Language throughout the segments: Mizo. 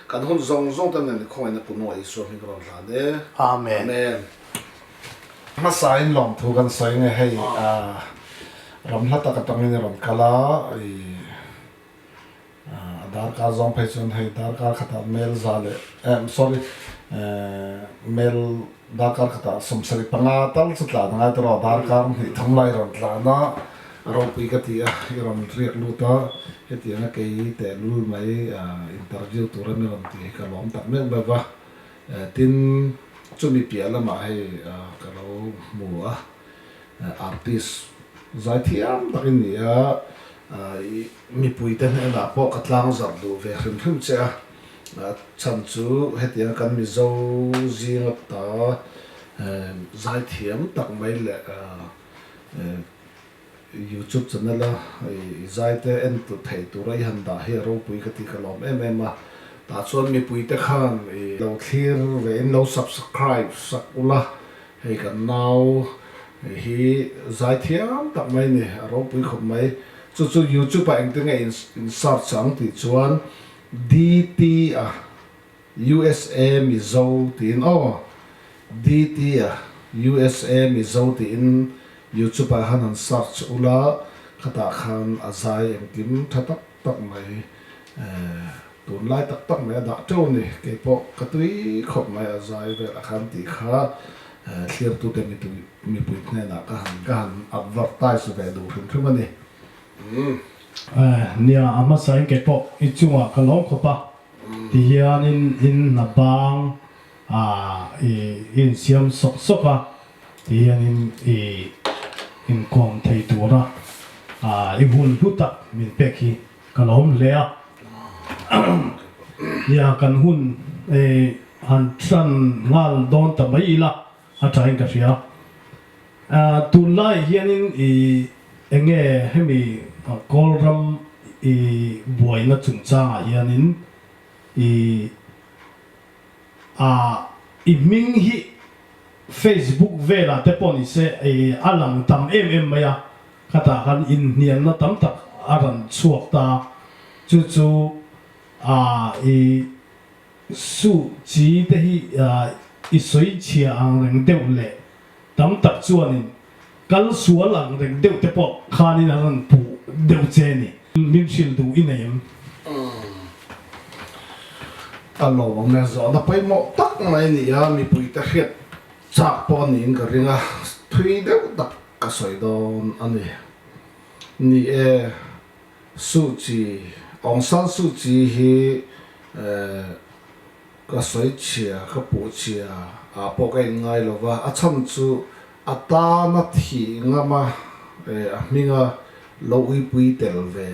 Kan hun zawng zawng te nen i khawngaihna kunua Isua hming ka rawn hlan e. Amen. Amen. Hmasain lawmthu kan sawi nge hei ram hla tak atangin i rawn kal a, i a darkar zawng phei chuan hei darkar khatah mel za leh sorry mel darkar khatah 75 tal chu tlan a ngai ta rawh, darkar hnih thum lai i rawn tlan a, ropui ka ti a, i rawn riak lut a, hetianga kei tehlul mai interview tura mi rawn tih hi ka lawm tak meuh meuh va. Tin, chumi piah lamah hei ka lo hmu a, artist zaithiam tak i ni a, mipuite hnenah pawh ka tlangzarh duh ve hrim hrim che a, chhan chu hetianga kan Mizo zinga ta zaithiam tak mai leh YouTube channel a i zai te en tu theih tura i han dah hi a ropui ka ti ka lawm em em a, tah chuan mipui te khan i lo thlir ve in lo subscribe sak ula, hei kan nau hi zai thiam tak mai ni a ropui khawp mai, chu chu YouTube ah engtin nge in search ang tih chuan DT a USA Mizo tiin aw DT a USA Mizo tiin YouTube ah han han search ula khatah khan a zai engkim tha tak tak mai tunlai tak tak mai a dah teuh a ni keipawh ka tui khawp mai a zai velah khan tih kha thliartute mipui hnenah ka han ka han advertise ve duh hrim hrim a ni. Nia a hmasain keipawh i chungah ka lawm khawp a. Ti hianin in hna bang ah i insiam sawk sawk a, ti hianin i inkawm thei tura i hun hlu tak min pek hi ka lawm hle a. Nia kan hun han tan nghal dawn ta mai ila a thain ka hria. Tunlai hianin i enge hemi Kawlram i buaina chungchangah hianin i a i hming hi Facebook velah te pawh nise i a lang tam em em mai a, khatah khan inhnialna tam tak a rawn chhuak ta, chu chu a i Suh chi te hi i sawi chhia ang reng deuh leh tam tak chuanin kal sual ang reng deuh te pawh khanin an rawn puh deuh che ni. Min hrilh duh i nei em? A lawm e, zawhna pawimawh tak mai a ni a, mipuite hriat chak pawh a niin ka ring a, thui deuh tak ka sawi dawn a ni. Ni e. Suh Kyi, Aung San Suu Kyi hi ka sawi chhia, ka puh chhia ah pawh ka inngai lo va, a chhan chu a tana thih ngama a hminga lo uipui tel ve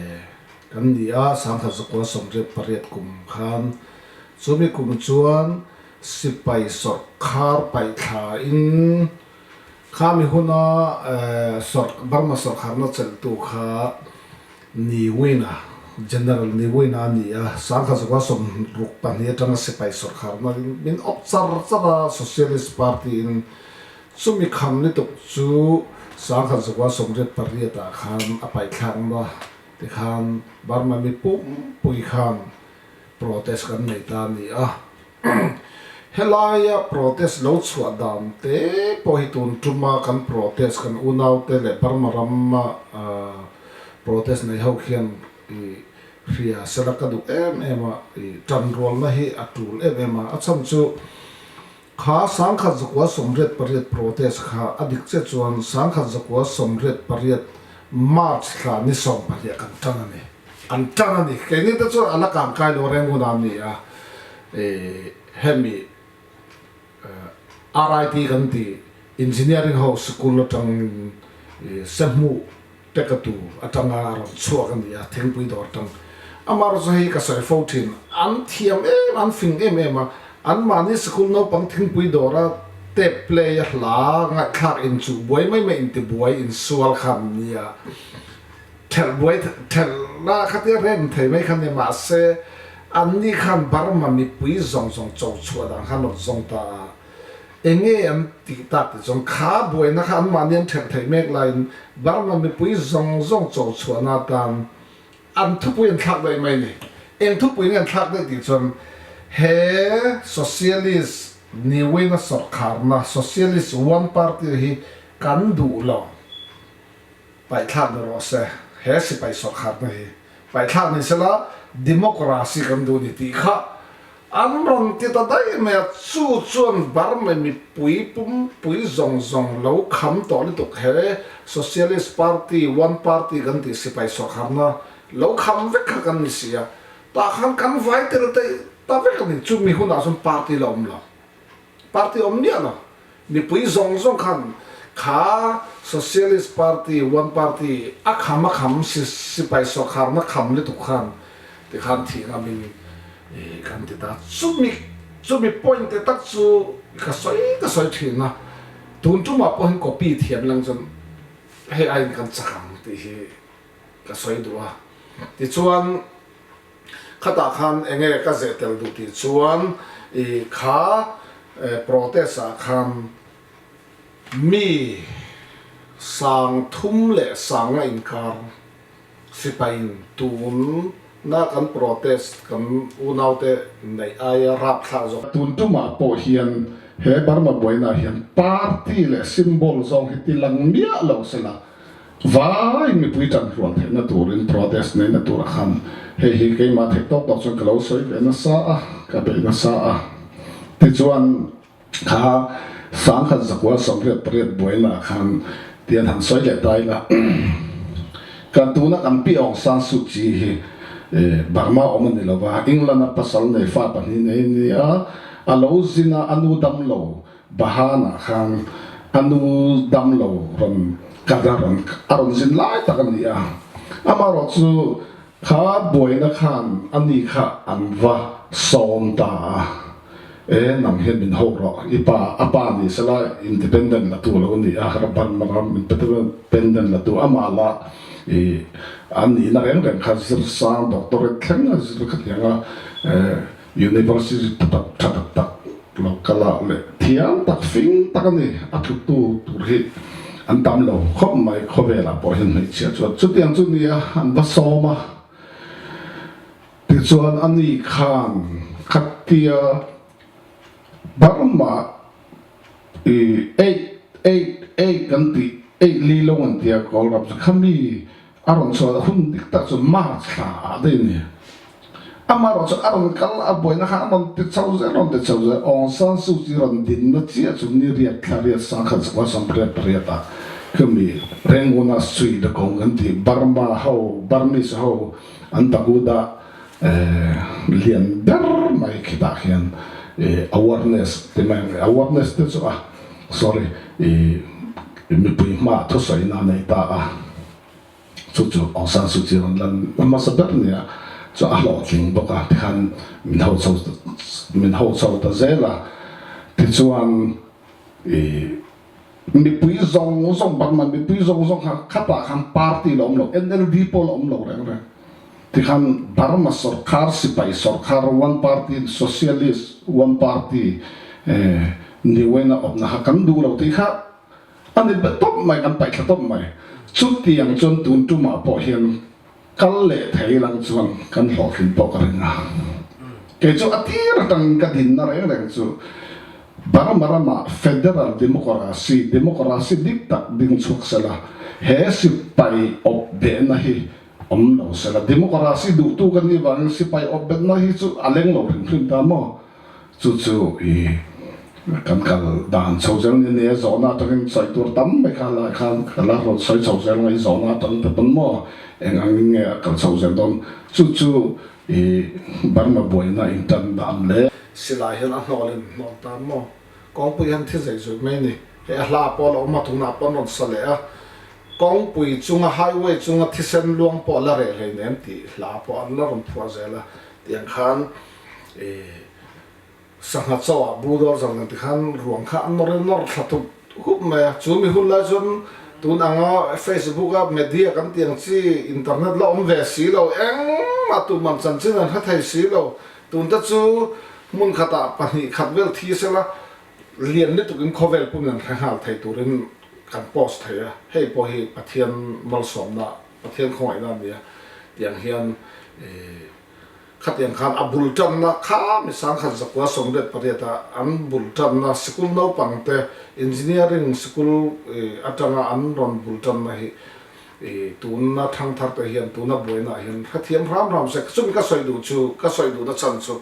kan ni a, 1988 kum khan chumi kum chuan sipai sawrkhar paihthla in Khami huna Burma sawrkharna chelhtu kha Ni Win-a, General Ni Win-a a ni a, 1962 atanga sipai sawrkharna min awp char char a, Socialist Party-in chumi kham lutuk chu 1988 ah khan a paihthlakna tikhan Burma mi pumpui khan protest kan nei ta a ni a. Helaia protest lo chhuah dan te pawh hi tun tuma kan protest kan unaute leh Burma rama protest nei ho khian i hria sela ka duh em em a, i tanrualna hi a tul em em a, a chhan chu kha 1988 protest kha a dik che chuan 1988 March thla ni 12 kan tan a ni. An tan a ni. Keini te chuan a la kang kai lo reng hun a ni a, hemi RIT kan tih Engineering ho sikul atangin sehmuh te ka tu atanga rawn chhuak a ni a, thingpui dawr atang. Amaherawhchu hei ka sawi fo thin, an thiam em, an fing em em a, anmahni sikul naupang thingpui dawra tape play a hla ngaihthlak inchuh buai mai mai intibuai insual kha an ni a. Thelh buai thelh na kha tia rem thei mai kha ni mahse anni khan Burma mipui zawng zawng cho chhuah dan khan rawn zawng ta a, enge an tih tak tih chuan kha buaina kha anmahni an thelh theih mek laiin Burma mipui zawng zawng cho chhuahna atan an thupui an thlak daih mai ni. Eng thupui nge an thlak daih tih chuan He Socialist Niwina sawrkharna, Socialist One Party hi kan duh lo. Paihthlak ni rawh se, he sipai sawrkharna hi paihthlak ni sela Democracy kan duh ni tih kha an rawn ti ta daih mai a, chu chuan Burma mipui pumpui zawng zawng lo kham tawh lutuk he Socialist Party, One Party kan tih sipai sawrkharna lo kham vek kha kan ni si a, tah khan kan vai tel daih ta vek a ni, chumi hunah chuan party la awm lo. Party awm miah lo. Mipui zawng zawng khan kha Socialist Party, One Party a kham a kham sipai sawrkharna kham lutuk khan tikhan thih ngamin kan ti ta. Chumi chumi point te tak chu ka sawi ka sawi thin a, tun tumah pawh hian copy thiam lang chuan hei aiin kan chak ang tih hi ka sawi duh a. Tichuan. Khatah khan enge ka zeh tel duh tih chuan i kha protest ah khan mi sang thum leh sanga inkar sipai in tun na kan protest kan unaute neih aia rapthlak zawk. Tun tumah pawh hian he Burma buaina hian party leh symbol zawng hi ti lang miah lo sela Vai mipui tan hrual theihna turin protest neihna tur a khan hei hi keimah theih tawk tawk chuan ka lo sawi ve nasa a, ka beih nasa a. Tichuan kha sangkhat zakua 88 buaina ah khan tian han sawi leh ta ila kan tuna kan Pi Aung San Suu Kyi hi Burma awm a ni lova, England a pasal nei fa pahnih nei a ni a, a lo zin a, a nu dam lo Bahan ah khan a nu damlo rawn kat a rawn a rawn zin lai tak a ni a, amaherawh chu kha buaina khan a ni kha an va sawm ta a, e nang hian min ho rawh i pa a pa ni sela independent la tu lo ni a, Burma ram independent la tu amah la i an nihna reng reng kha zir sang doctorate thleng a zir khatiang a University tha tak tha tak tak lo kal ah leh thiam tak fing tak a ni a tluktu tur hi an tam lo khawp mai khawvel ah pawh hian hmeichhia chuan chutiang chu nia an va sawm a tichuan a ni khan khatia Burma i eight eight eight kan tih eight li lo an tia kawlram chu khami A rawn chhuah hun dik tak chu March thla ah daih a ni. Amaherawh chu a rawn kal a buaina kha a rawn ti chho zel, rawn ti chho zel. Aung San Suu Kyi rawn dinna chiah chu ni riat thla riat 1998 ah khami Rangoon-a Sui the Kong kan tih Burma ho, Burmese ho an pagoda lian ber mai khitah khian awareness ti mai ang awareness te chu a sorry mipui hmaah thusawiin a nei ta a, chu chu Aung San Suu Kyi rawn lan hmasa ber nia chu a hlawhtling bawk a tikhan min ho chho min ho chho ta zel a, tichuan ih mipui zawng zawng Burma mipui zawng zawng kha khatah khan party la awm lo NLD pawh la awm lo reng reng tikhan Burma sawrkhar sipai sawrkhar one party socialist one party eh niwena awmna kha kan duh lo tih kha A ni bet tawp mai, kan paih thla tawp mai. Chutiang chuan tun tumah pawh hian kal leh thei lang chuan kan hlawhtlin pawh ka ring a. Kei chu a tir atangin ka dinna reng reng chu Burma ramah Federal Democracy, Democracy dik tak ding chhuak sela, he sipai awp behna hi awm lo sela. Democracy duhtu ka nih vangin sipai awp betna hi chu a leng lo hrim hrim ta maw? Chu chu i kan kal dan chho zel ni nia zawhna atangin sawi tur tam mai kha lai khan ka la rawn sawi chho zel ngai zawhna atang te pawn maw eng angin nge a kal chho zel dawn chu chu i Burma buaina in tan dan le. Silai hian a hnawl in hnawl tan maw kawngpui hian thi zei zui mai ni hei a hla pawh a la awm a tunah pawh an rawn sa leh a kawngpui chunga highway chunga thisen luang pawh a la reh hleinem tih hla pawh an la rawn phuah zel a tiang khan Sangha chaw ah bulldozer nen tikhan ruang kha an nawr in nawr thla thup hup mai a, chu mi hun lai chuan tun anga Facebook a media kan tih ang chi internet la awm ve si lo, engmah tuman chanchin an hre thei si lo, tun te chu hmun khatah pahnih khat vel thi sela lian lutuk in khawvel pum in an hre nghal thei turin kan post thei a, hei pawh hi Pathian malsawmna, Pathian khawngaihna a ni a, tiang hian. Khatiang khan a bul tanna kha mi 1998 ah an bul tanna sikul naupang te engineering sikul atanga an rawn bul tanna hi tunna thangthar te hian tuna buaina ah hian hrethiam hram hram se chumi ka sawi duh chu ka sawi duhna chhan chu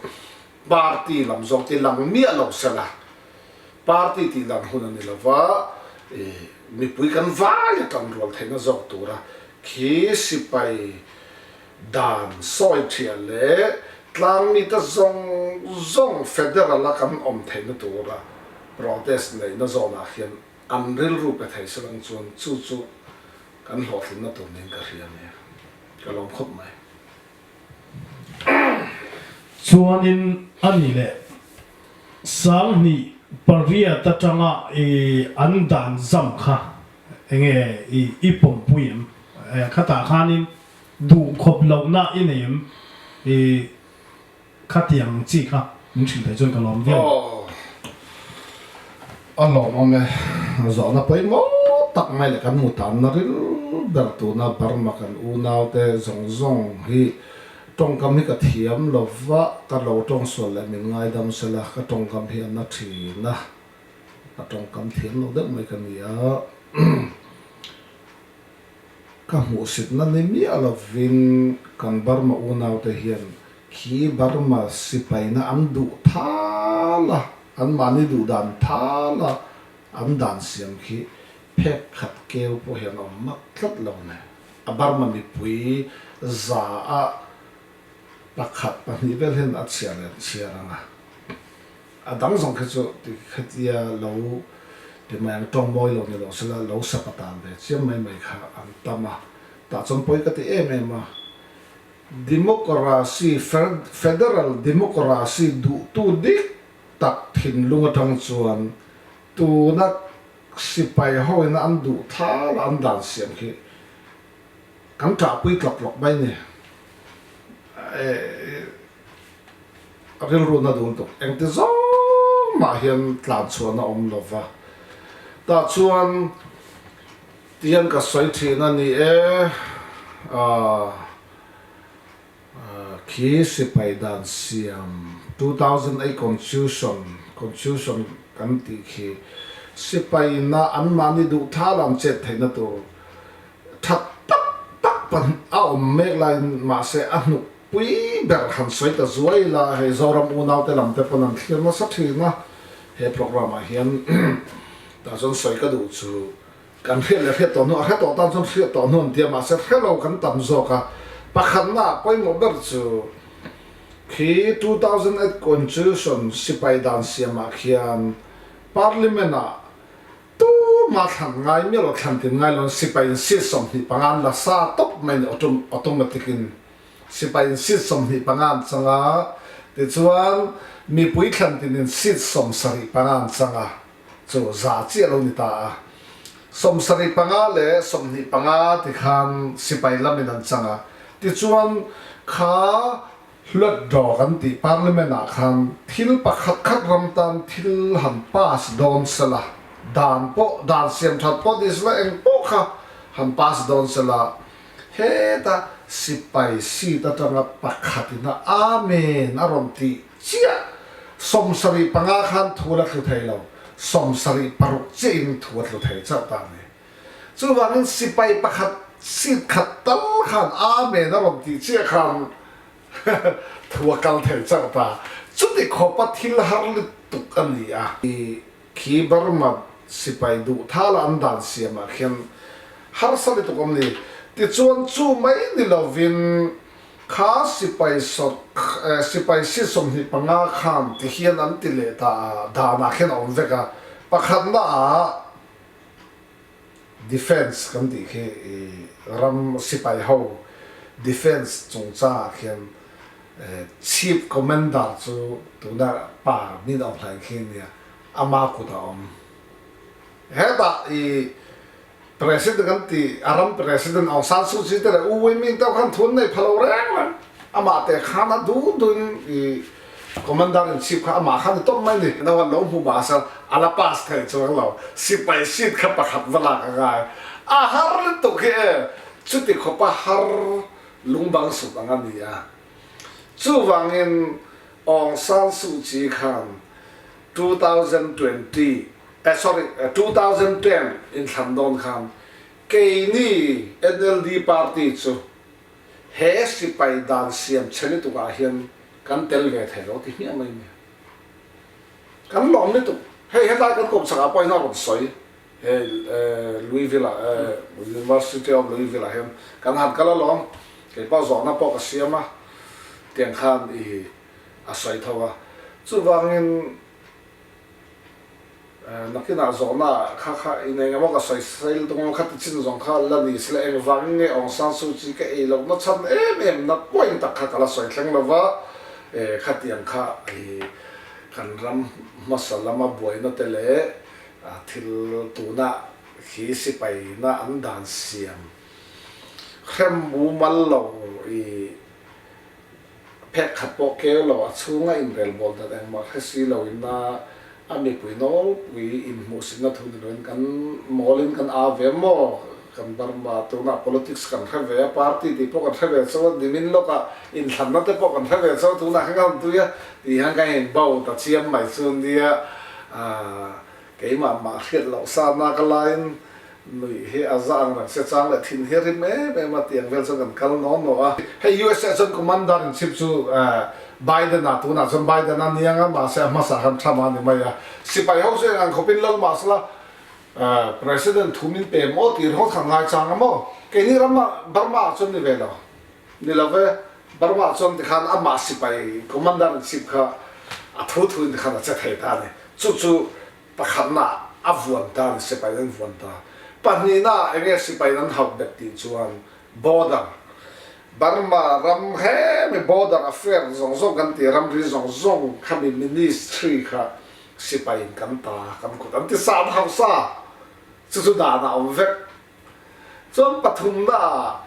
party lam zawk ti lang miah lo sela party tih lang hun a ni lova mipui kan vai atang rual theihna zawk tura khi sipai Dan sawi thiah leh tlangmite zawng zawng federal a kan awm theihna tura protest neihna zawnah hian an rilru pe thei se lang chuan chu chu kan hlawhtlinna tur niin ka hria a nia, ka lawm khawp mai. Chuanin a ni leh 2008 atanga i an dan zam kha enge i pawmpui em? Khatah khanin Duh khawp lohna i nei em? I khatiang chi kha min hrilh theih chuan ka lawm viau. Aw, a lawmawm e. Zawhna pawimawh tak mai leh kan mutanna ril ber tuna Burma kan unaute zawng zawng hi tawngkam hi ka thiam lo va, ka lo tawng sual leh min ngaidam sela ka tawngkam hi a na thin a, ka tawngkam thiam lo deuh mai ka ni a. Ka hmuhsitna ni miah lovin kan Burma unaute hian khi Burma sipaina an duh thal a, anmahni duh dan thal a an dan siam khi phek khat keu pawh hian a awm mak tlat lo ne. A Burma mipui za a pakhat pahnih vel hian a chhiar leh an chhiar ang a. A dang zawng khi chu ti khatia lo ti mai ang tawng mawi lo ni lo sela lo sapa tan ve chiam mai mai kha an tam a, tah chuan pawi ka ti em em a. Democracy, Federal Democracy duhtu dik tak thinlung atang chuan tuna sipai hoin an duh thal a an dan siam khi kan ṭahpui tlawk tlawk mai ni. Rilru na dun tuk. Engti zawng mah hian tlan chhuahna awm lo va. Tah chuan tihian ka sawi thin a ni e, aah khi sipai dan siam 2008 constitution, constitution kan tih khi sipai na anmahni duh thal an chet theihna tur tha tak tak pahnih a awm mek laiin mahse a hnuk Pui ber han sawi ta zuai la, hei Zoram unaute lam te pawn an thlir nasa thin a, he programme ah hian tah chuan sawi ka duh chu kan hriat leh hriat tawh hnu, a hre tawh tan chuan hriat tawh hnu an tia mahse hre lo kan tam zawk a, pakhatna ah pawimawh ber chu khi 2008 Constitution sipai dan siam ah khian Parliament ah Tumah thlan ngai miah lo, thlan tin ngai lo in sipai in seat 25 an la sa tawp mai ni automatic in sipai in seat 25 an chang a, tichuan mipui thlan tin in seat 75 an chang a, chu za chiah lo ni ta a. 75 leh 25 tikhan sipai lam in an chang a, tichuan kha Hluatdaw kan tih Parliament ah khan thil pakhat khat ram tan thil han pass dawn sela, dan pawh dan siam that pawh ni sela eng pawh kha han pass dawn sela, heta sipai seat atanga pakhat in a Amen a rawn tih chiah 75 khan thu la thlu thei lo, 76 chiah in thu a thlu thei chauh ta a ni. Chuvangin sipai pakhat seat khat tal khan Amen a rawn tih chiah khan thu a kal thei chauh ta. Chuti khawpa thil har lutuk a ni a. Khi Burma sipai duh thala an dan siamah khian harsa lutuk awm ni. Tichuan chu mai ni lovin kha sipai sipai seat 25 khan ti hian an ti leh ta a, danah khian a awm vek a. Pakhatna ah. Defence kan tih khi i ram sipai ho defence chungchangah khian Chief Commander chu tuna pa min awm hlain khi ania, ama kut a awm. Hetah i President kan tih a ram President Aung San Suu Kyi te leh U Win Myint te ho khan thu an nei pha lo reng reng. Amah te khan a duh duhin i Commander in chief kha amah khan i tawp mai ni. No an lo hmu mahse a la pass thei chuang lo. Sipai seat kha pakhat va lak a ngai. A har lutuk hi e. Chuti khawpa har lungbang sut ang a ni a. Chuvangin Aung San Suu Kyi khan 2020 eh sorry 2010 inthlan dawn khan keini NLD party chu he sipai dan siam chhe lutuk ah hian kan tel ve thei lo ti hmiah mai nia. Kan lawm lutuk. Hei hetlai kan kawmchak ah pawh hian a rawn sawi. Hei Louisville ah University of Louisville ah hian kan han kal alawm. Kei pawh zawhna pawh ka siam a, tiang khan i a sawi tho a. Chuvangin nakinah zawhna kha kha i nei emaw ka sawi sawi lutuk emaw kha ti chin zawng kha la ni sela engvangin nge Aung San Suu Kyi ka ei lohna chhan em em na point tak kha ka la sawi thleng lova khatiang kha i kan ram hmasa lama buaina te leh Thil tuna khi sipaina an dan siam hrem mumal lo i phek khat pawh keu lo, a chhunga inrelbawl dan engmah hre si lo in a a mipui nawlpui inhmuhsitna thu ni loin kan mawlin kan au ve maw? Kan Burma tunah politics kan hre ve a, party tih pawh kan hre ve chauh a, nimin lawkah inthlanna te pawh kan hre ve chauh a, tunah khan ka han tui a tih hian ka inbo ta chiam mai chu nia, keimah mah hriat loh sa na ka laiin nuih hi a za ang reng se chang leh thin hi a rim em em a tih ang vel chuan kan kal naw naw a. Hei USA chuan commander in chief chu Biden-a tunah chuan Biden a niang a, mahse a hmasa khan Trump a ni mai a, sipai ho chu eng ang khawpin lal mahsela President thu min pe maw tih ringawt kha ngai chang a maw? Keini rama Burma ah chuan ni ve lo. Ni lo ve, Burma ah chuan tikhan amah sipai commander in chief kha a thu thu in tikhan a che thei ta a ni. Chu chu pakhatna a vuan ta a ni, sipai an vuan ta. Pahnihna ah enge sipai an hauh bet tih chuan border, Burma ram hemi border affair zawng zawng kan tih ramri zawng zawng khami ministry kha Sipai in kan ta kan kut an ti sa an hausa cucu dan ah a um vek. Cun pathumnak ah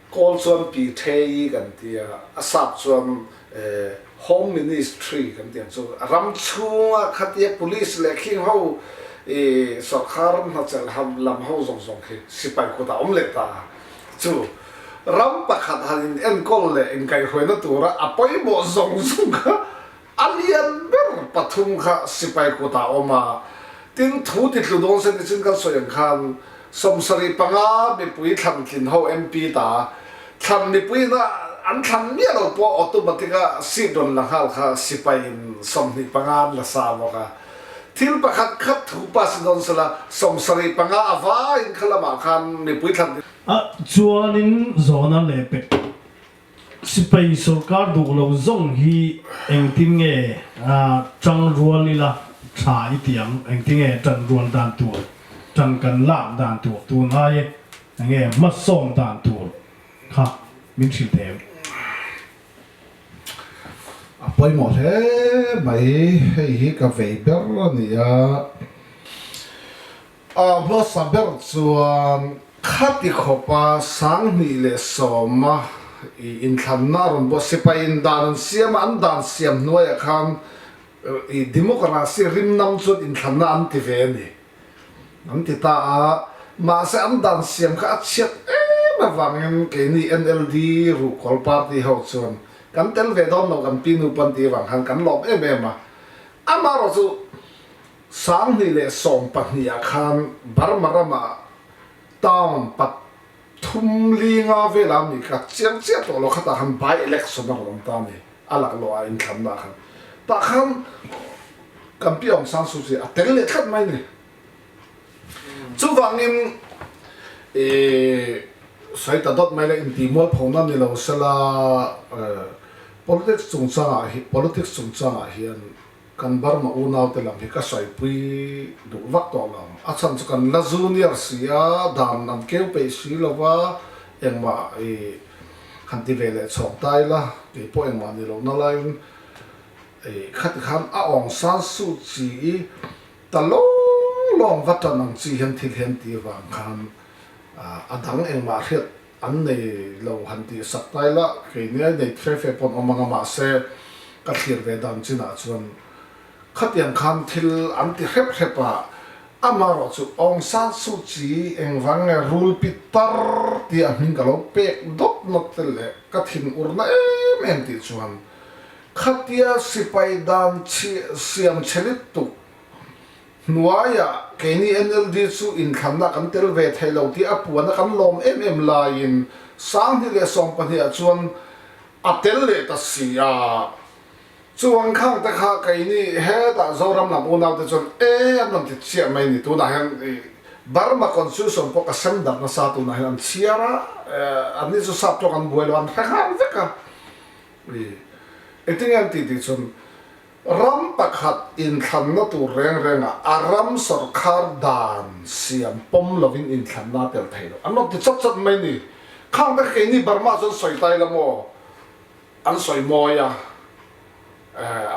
Kawl chuan Pi Ṭhe kan ti a, a sap chuan Home Ministry kan ti ang cu. Ram chung ah khatia police le khing ho i sorkar hnacel lam ho zongzong khi sipai kut ah um leh ta. Cu ram pakhat han in enkawl le in kaihhruainak tur ah a poimawh zongzong kha A lian ber pathum kha sipai kut ah a awm a, tin thu ti tlu dawn se nichin kan sawi ang khan 75 mipui thlan tlin ho MP ta thlan mipui in a an thlan miah lo pawh automatic a seat rawn la nghal kha sipai in 25 an la sa bawk a, thil pakhat khat thu pass dawn sela 75 a vaiin kha lamah khan mipui thlan A chuanin zawhna leh pek Sipai sorkar duh lo zawng hi engtin nge tang rual ila tha i ti ang? Engtin nge tan rual dan tur, tan kan lak dan tur, tun ai enge hmasawm dan tur kha min hrilh thei em? A pawimawh hle mai, hei hi ka vei ber a ni a. A hmasa ber chuan khati khawpa 2010 a i inthlanna a rawn buat sipai in dan an siam a, an dan siam hnuaiah khan i democracy rimnam chuan inthlanna an ti ve a ni an ti ta a, mahse an dan siam kha a chhiat em avangin keini NLD ruhkawl party ho chuan kan tel ve dawn lo kan pi nupa an tih avang khan kan lawm em em a, amaherawh chu 2012 ah khan Burma ramah town pathum linga vela mi kha chiang chiah tawh lo khatah khan by election a rawn awm ta a ni, a laklawh ah inthlanna ah khan. Tah khan kan Pi Aung San Suu Kyi a tel leh tlat mai a ni. Chuvangin ih sawi ta dawt mai la intih mualphona ni lo sela politics chungchangah hi politics chungchangah hian Kan Burma unaute lam hi ka saipui duh vak tawh lo. A chhan chu kan la junior si a, dan an keu peih si lo va, engmah i han ti ve leh chhawk ta ila, kei pawh engmah ni lohna laiin i khati khan a Aung San Suu Kyi i ta lawng lawng va tan ang chi hian thil hi an ti vang khan a dang engmah hriat An nei lo han tih sak ta ila, keini ai nei fe fe pawn awm ang a, mahse ka thlir ve dan chinah chuan khatiang khan thil an ti hrep hrep a, amaherawh chu Aung San Suu Kyi engvang nge rul pi tar tia a hming ka lo pek dawt nawt te leh ka thin urna em em em tih chuan khatia sipai dan siam chhe lutuk hnuaiah keini NLD chu inthlanna kan tel ve thei lo tih a puana kan lawm em em laiin 2012 ah chuan a tel leh ta si a. Chuang khang te kha keini hetah Zoram lam unau te chuan e an rawn ti chiah mai ni. Tunah hian Burma Constitution pawh ka sem darh nasa tunah hian an chhiar a, anni chu sap tawk an buai lo an hre nghal vek a. Engtin nge an tih tih chuan ram pakhat inthlanna tur reng rengah a ram sawrkhar dan siam pawm lovin inthlanna a tel thei lo an rawn ti chat chat mai ni. Khang te kha keini Burma chuan sawi tai la maw? An sawi mawi a,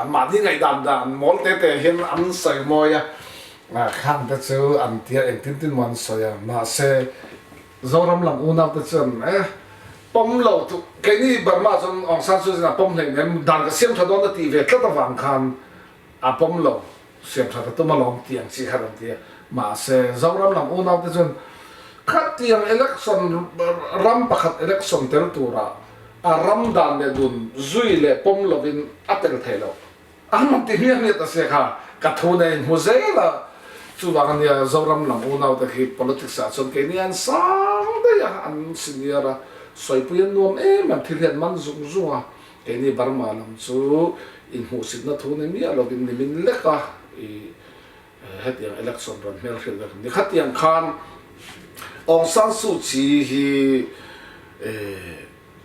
an mahni ngaihdan dan mawl te te hian an sawi mawi a, khang te chu an tia engtin tin maw an sawi a, mahse Zoram lam unau te chuan eh pawm lo chu keini Burma chuan Aung San Suu Kyi a pawm hleinem dan ka siam tha dawn a tih ve tlat avang khan a pawm lo siam tha ta tum alawm tih ang chi kha rawn ti a, mahse Zoram lam unau te chuan khatiang election ram pakhat election tel turah a ram dan leh dun zui leh pawm lovin a tel thei lo. A rawn ti hmiah hmiah ta sia kha ka thu nei hmu zel a, chuvang ania Zoram lam unau te khi politics ah chuan keini an sang daih a, an senior a, sawipui an nuam em em thil hi an man zung zung a, keini Burma lam chu inhmuhsitna thu ni miah lovin nimin lek a i Hetiang election rawn hmel hrilh vek ni. Khatiang khan Aung San Suu Kyi hi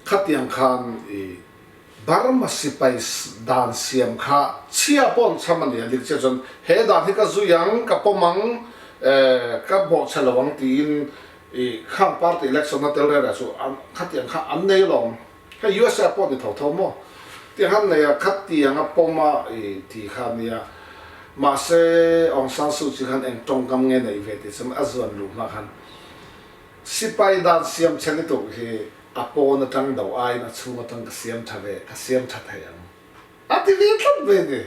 khatiang khan i Burma sipai dan siam kha chhia pawh an chham a ni a, dik chiah chuan he dan hi ka zui ang, ka pawm ang, ka bawhchhe lo ang tiin i khang party election a tel reng reng chu khatiang kha an nei alawm. Hei USA pawh ni tho tho maw? Tiang han nei a, khatiang a pawm a i ti kha a nia. Mahse, Aung San Suu Kyi khan eng tawngkam nge neih ve tih chuan a zuan luh hma khan sipai dan siam chhe lutuk hi a pawn atang do aiin a chhung atang ka siam tha ve, ka siam tha thei ang a ti ve tlat ve ni.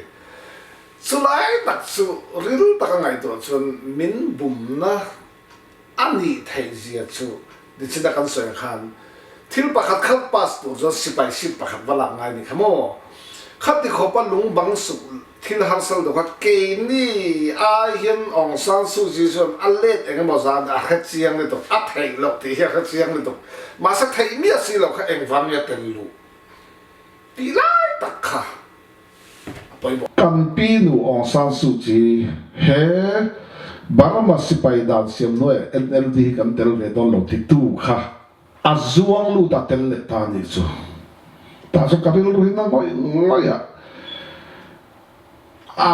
Chulai tak chu ril taka ngaihtuah chuan min bumna A nih theih zia chu nichina kan sawi ang khan thil pakhat khat pass tur chuan sipai seat pakhat va lak ngai ni kha maw? Khati khawpa lung bang suk thil harsal deuh kha keini ai hian Aung San Suu Kyi chuan a let eng emaw zan a hre chiang lutuk, a theih loh tih hi a hre chiang lutuk. Mahse theih miah si loh kha engvang nge tel luh tih lai tak kha. Kan pi nu Aung San Suu Kyi he Burma sipai dan siam hnuaiah NLD hi kan tel ve dawn lo titu kha a zuang lut a tel leh ta anih chu. Tah chuan ka rilru hi na ngawih ngawih a, a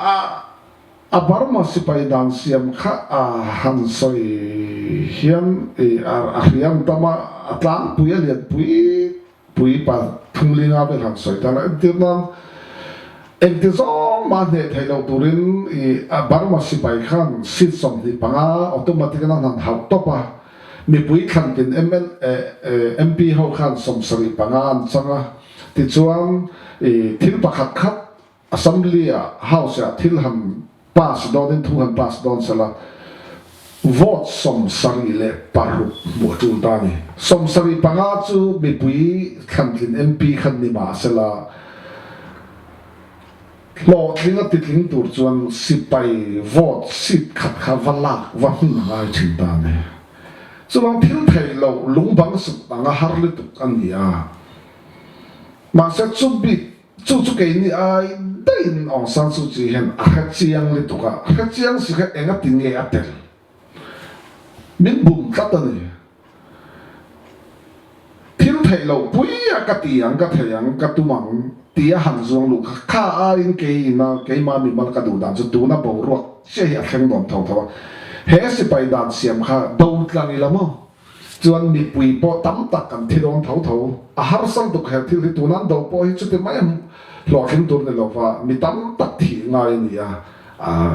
a a Burma sipai dan siam kha a han sawi hian i a hriam tam a, a tlangpui a lianpui Pui pa thumlinga vel han sawi ta la, entir nan engti zawng mah hneh theih loh turin i Burma sipai khan seat 25 automatic in an han hauh tawp a, mipui thlantin mla MP ho khan 75 an chang a, tichuan i thil pakhat khat Assembly ah House ah thil han pass dawn in thu han pass dawn sela vote 76 hmuh a tul ta a ni. 75 chu mipui thlantlin MP khan ni mah sela hlawhtling a titling tur chuan sipai vote seat khat kha va lak va hmun a ngai thin ta a ni. Chuvang thil theih loh lungbang suk ang a har lutuk a ni a. Mahse chu bik Chu chu keini ai daihin Aung San Suu Kyi hian a hre chiang lutuk a, a hre chiang si kha enga ti nge a tel? Min bum tlat a ni. Thil theih loh pui a ka ti ang, ka thei ang, ka tum ang ti a han zuang luh kha, kha aiin kei ina keimah mimal ka duh dan chu tuna boruak chiah hi a thleng nuam tho tho a. He sipai dan siam kha do tlang ila maw? Chuan mipui pawh tam tak kan thi dawn tho tho. A harsa lutuk he thil hi tuna an do pawh hi chuti mai a hlawhtling tur ni lova mi tam tak thih ngai a ni a.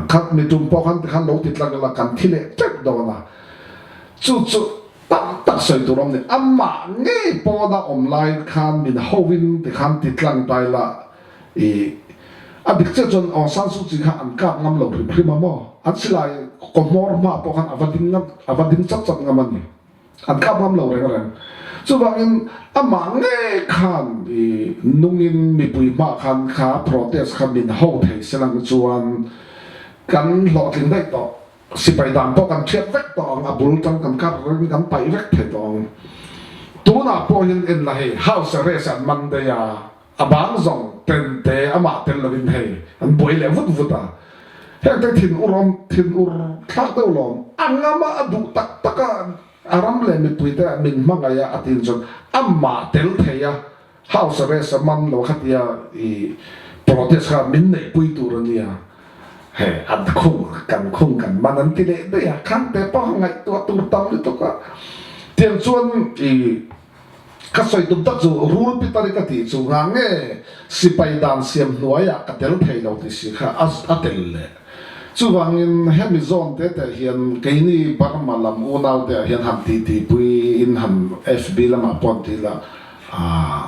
Khat mi tum pawh khan tikhan lo ti tlang ila kan thi leh teuh dawn a. Chu chu tam tak sawi tur awm ni. Amah ngei pawna awm lai khan min hovin tikhan ti tlang ta ila I a dik chiah chuan Aung San Suu Kyi kha an kap ngam lo hrim hrim a maw? An silai kaw hmawr hma pawh khan a va ding ngam, a va ding chat chat ngam a ni. An kap ngam lo reng reng. Chuvangin amah ngei khan i nungin mipui hmah khan kha protest kha min ho thei se lang chuan kan hlawhtling daih tawh. Sipai dan pawh kan thiat vek tawh ang, a bul tang kan kar reng kan paih vek thei tawh ang. Tunah pawh hian en la hei house arrest an man daih a, a bang zawng ten te amah tel lovin hei an buai leh vut vut a. Heng te thin ur awm thin ur thlak deuh lawm, a ngam a a duh tak tak a, a ram leh mipui te min hmangaih a a tin chuan amah tel thei a, House arrest a man lo khatia i protest kha min neihpui tur a nia, he an khung kan khung kan man an ti leh daih a, khan te pawh ngaihtuah tur tam lutuk a, tiang chuan i ka sawi tum tak chu rul pitar i ka tih chu nga nge sipai dan siam hnuaiah ka tel thei lo ti si kha a tel leh. Chuvangin hemi zawn te te hian keini Burma lam unau te ah hian han titi pui in han FB lamah pawh an ti la, Aah,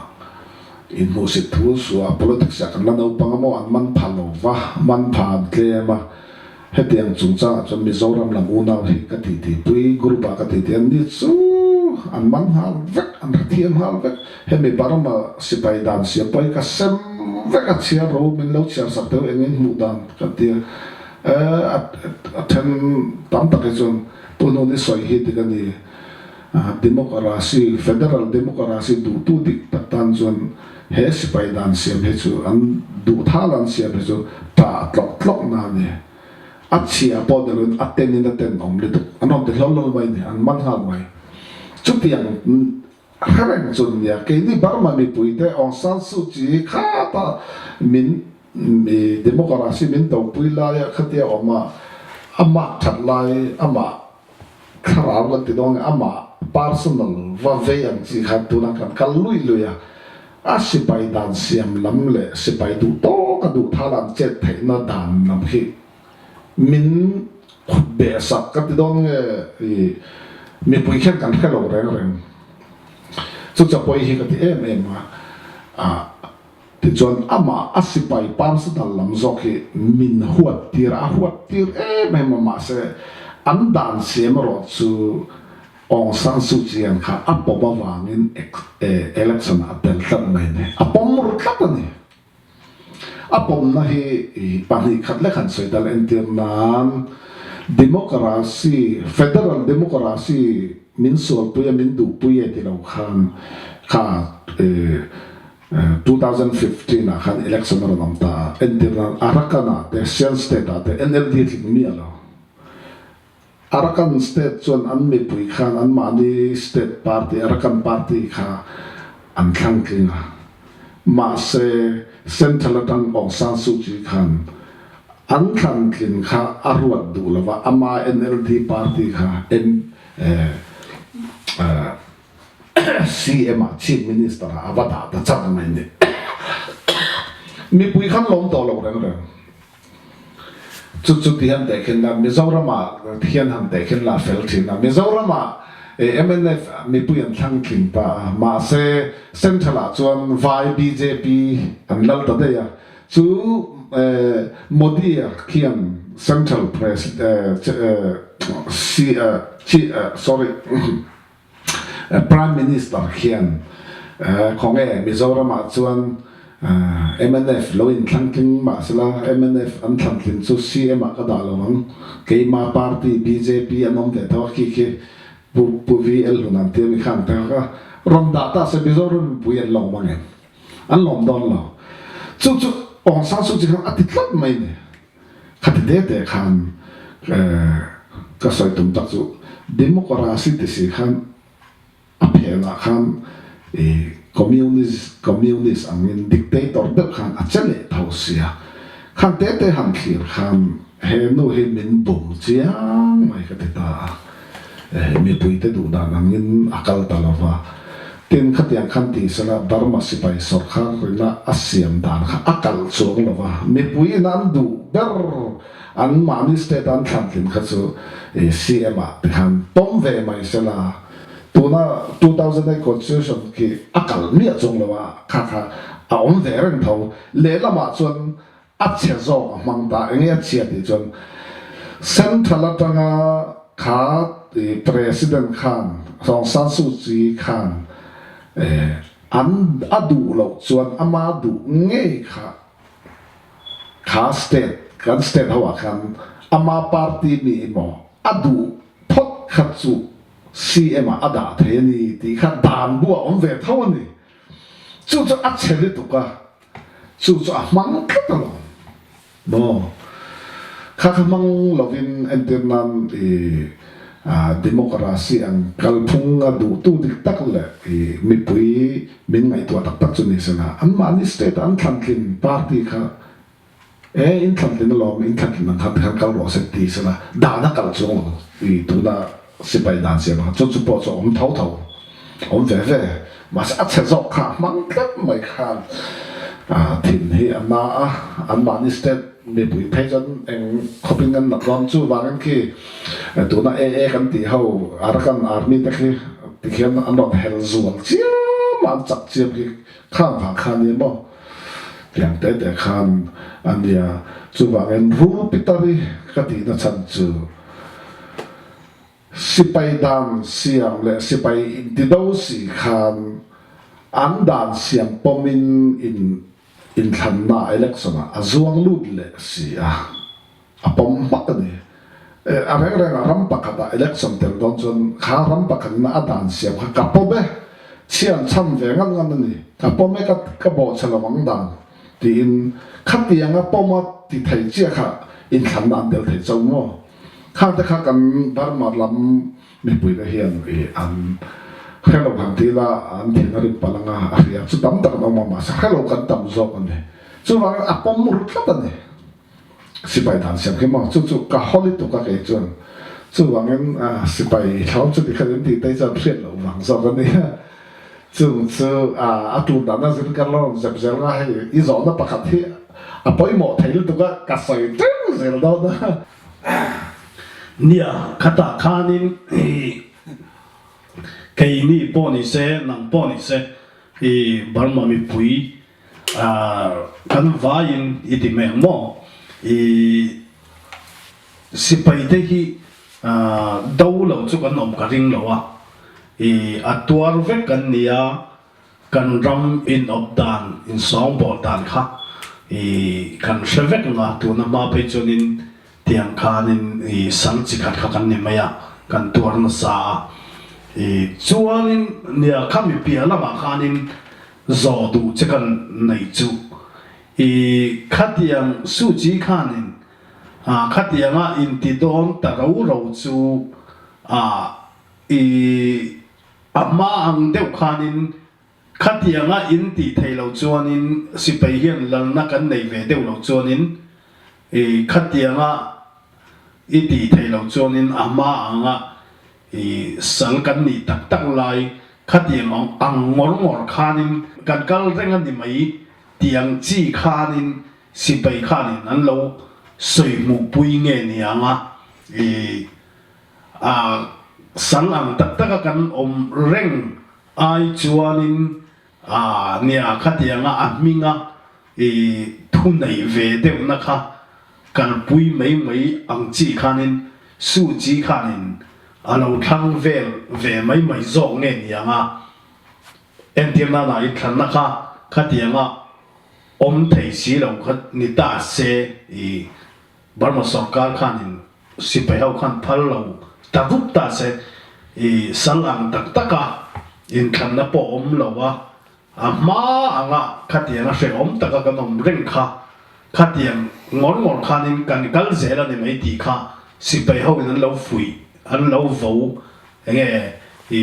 inhmuhsit thu suah politics ah kan la naupang a maw an man pha lo va, man pha an tlem a, hetiang chungchangah chuan Mizoram lam unau hi ka titi pui group ah ka titi an ni chu an man nghal vek, an hrethiam nghal vek, hemi Burma sipai dan siam pawh hi ka sem vek a chhiar ro min lo chhiar sak deuh engin hmuh dan ka ti a, eh a then tam tak hi chuan Pu Hnun i sawi hi dik a ni. Democracy, Federal Democracy duhtu dik tak tan chuan he sipai dan siam hi chu an duh thal an siam hi chu tah tlawk tlawk na a ni. A chhia pawh ni loin a ten in a ten awm lutuk. An rawn ti hlawl hlawl mai a ni, an man nghal mai. Chutiang hre reng chu nia, keini Burma mipui te Aung San Suu Kyi khata min Democracy min dopui laia khatia awm a, a mark that lai amah Thlarau kan ti dawn nge amah personal va vei ang chi khan tunah kan kal lui lui a, a sipai dan siam lam leh sipai duh tawk a duh thal an chet theihna dan lam khi min khut beh sak kan ti dawn nge i mipui khian kan hre lo reng reng. Chu chapawi hi ka ti em em a, ah. Tichuan amah a sipai personal lam zawk hi min huat tir a, a huat tir em em a, mahse an dan siam erawh chu Aung San Suu Kyi an kha a pawm avangin election ah a tel tlat mai a ni, a pawm ru tlat a ni. A pawmna hi 2 khat lek han sawi dal entir nan democracy, federal democracy min sualpui a min duhpui e ti lo khan kha 2015 ah khan election a rawn awm ta a, entir nan Arakan ah te Shan state ah te NLD tling miah lo. Arakan state chuan an mipui khan an mahni state party Arakan party kha an thlang tling a, mahse central atang Aung San Suu Kyi khan an thlan tlin kha a ruat duh lo va, ama NLD party kha CM ah Chief Minister ah a va dah ta chat mai ni. Mipui khan lawm tawh lo reng reng. Chu chu ti han tehkhin la, Mizoram ah hian han tehkhin la fel thin a. Mizoram ah mnf mipui an thlang tling ta a, mahse Central ah chuan vai bjp an lal ta daih a. Chu Modi a khian Central Pres sorry Prime Minister khian khawnge Mizoram ah chuan mnf lo in thlangtling mahsela mnf an thlantlin chu CM ah ka dah lo ang keima party bjp an awm ve tho a khi khi Pu Pu VL Hlun an tia mi khan te kha rawn dah ta se Mizoram mipui an lawm ang em? An lawm dawn lo. Chu chu Aung San Suu Kyi khan a ti tlat mai ni. Khati te te khan ka sawi tum tak chu democracy ti si khan a phenah khan i communist communist angin dictator deuh khan a che leh tho sia. Khan te te han thlir khan he nu hi min bum chiang mai ka ti ta a. Mipuite duh dan angin a kal ta lo va, tin khatiang khan ti sela Burma sipai sawrkar rina a siam dan kha a kal chuang lo va, mipuiin an duh ber an mahni state a an thlantlin kha chu CM ah ti khan pawm ve mai sela, tuna 2008 constitution khi a kal miah chuang lo a, kha kha a awm ve reng tho, lehlamah chuan A chhe zawk a hmang ta, enge a chhia tih chuan Central atanga kha President khan Aung San Suu Kyi khan. An a duh loh chuan ama duh ngei kha kha state kan state ho ah khan ama party mi emaw a duh phawt kha chu CM ah a dah thei a ni tih kha dan bu a awm ve tho a ni. Chu chu a chhe lutuk a, chu chu a hmang tlat alawm. Maw? Kha kha hmang lovin entir nan i democracy ang kalphung a duhtu dik tak leh i mipui min ngaihtuah tak tak chu ni sela, anmahni state a an thlantlin party kha e in thlantlin alawm, in thlantlin ang khan tikhan kal rawh se ti sela, dan a kal chuang lo i tuna Sipai dan siam ang chu chu pawh chu awm tho tho, awm ve ve. Mahse a chhe zawk kha a hmang tlat mai khan thin hi a na a, anmahni state mipui phei chuan eng khawpin kan nat dawn chuvangin khi tuna AA kan tih ho Arakan Army te khi tikhian an rawn hel zual chiam a, an chak chiam khi khang vang kha nia maw tiang te te khan a nia. Chuvangin rul pitari ka tihna chhan chu. Sipai dan siam leh sipai intido si khan an dan siam pawmin in inthlanna election ah a zuang lut leh si a, a pawm hmak a ni. A reng reng ah ram pakhat ah election tel dawn chuan kha ram pakhat in a dan siam kha ka pawm e, chhian chhan ve ngat ngat a ni, ka pawm e ka bawhchhe lo ang dan tiin khatianga pawm a ti thei chiah kha inthlanna an tel thei chauh maw? Khang te kha kan Burma lam mipui te hian i an hrelo han ti ila an thin a rim palh anga a hria chu tam tak an awm a mahse hrelo kan tam zawk a ni. Chuvangin a pawm ru tlat a ni. Sipai dan siam khi maw chu chu ka haw lutuk a kei chuan chuvangin sipai thlawm chu tikhan in tih te chuan hriat loh vang zawk a nia. Chung chu a tun dan a zir kan lo rawn zep zel nga hei i zawhna pakhat hi a pawimawh thei lutuk a ka sawi teuh zel dawn a. Nia, khatah khanin i keini pawh ni se, nang pawh ni se, i Burma mipui kan vaiin i ti mai ang maw? I sipai te hi do lo chu kan awm ka ring lo a, i a tuar vek kan ni a, Kan ram inawp dan, insawngbawl dan kha i kan hre vek ang a, tuna hma phei chuanin tiang khanin i sal chi khat kha kan ni mai a, kan tuar nasa a. I chuanin nia khami piah lamah khanin zawh duh che kan nei chu i khatiang Suchi khanin khatianga inti dawn ta ro ro chu a i A hma ang deuh khanin khatianga in tih theih loh chuanin sipai hian lalna kan nei ve deuh loh chuanin i khatianga i tih theih loh chuanin a hma anga i sal kan nih tak tak lai khatiang ang ngawr ngawr khanin kan kal reng a ni mai tih ang chi khanin sipai khanin an lo sawi hmuhpui nge nianga i A sal ang tak taka kan awm reng ai chuanin a nia khatianga a hminga i thu neih ve deuhna kha kalpui mai mai ang chi khanin Suu Kyi khanin a lo thlang vel ve mai mai zawk nge niang a, entir nana inthlanna kha khatianga awm thei si lo kha ni ta se i Burma sorkar khanin sipai ho khan phal lo ta vup ta se, i sal ang tak tak a, inthlanna pawh awm lo a, a hma anga khatiang a hrehawm taka kan awm reng kha, khatiang ngawr ngawr khanin kan kal zel a ni mai tih kha sipai ho in an lo fuih, an lo vo, enge i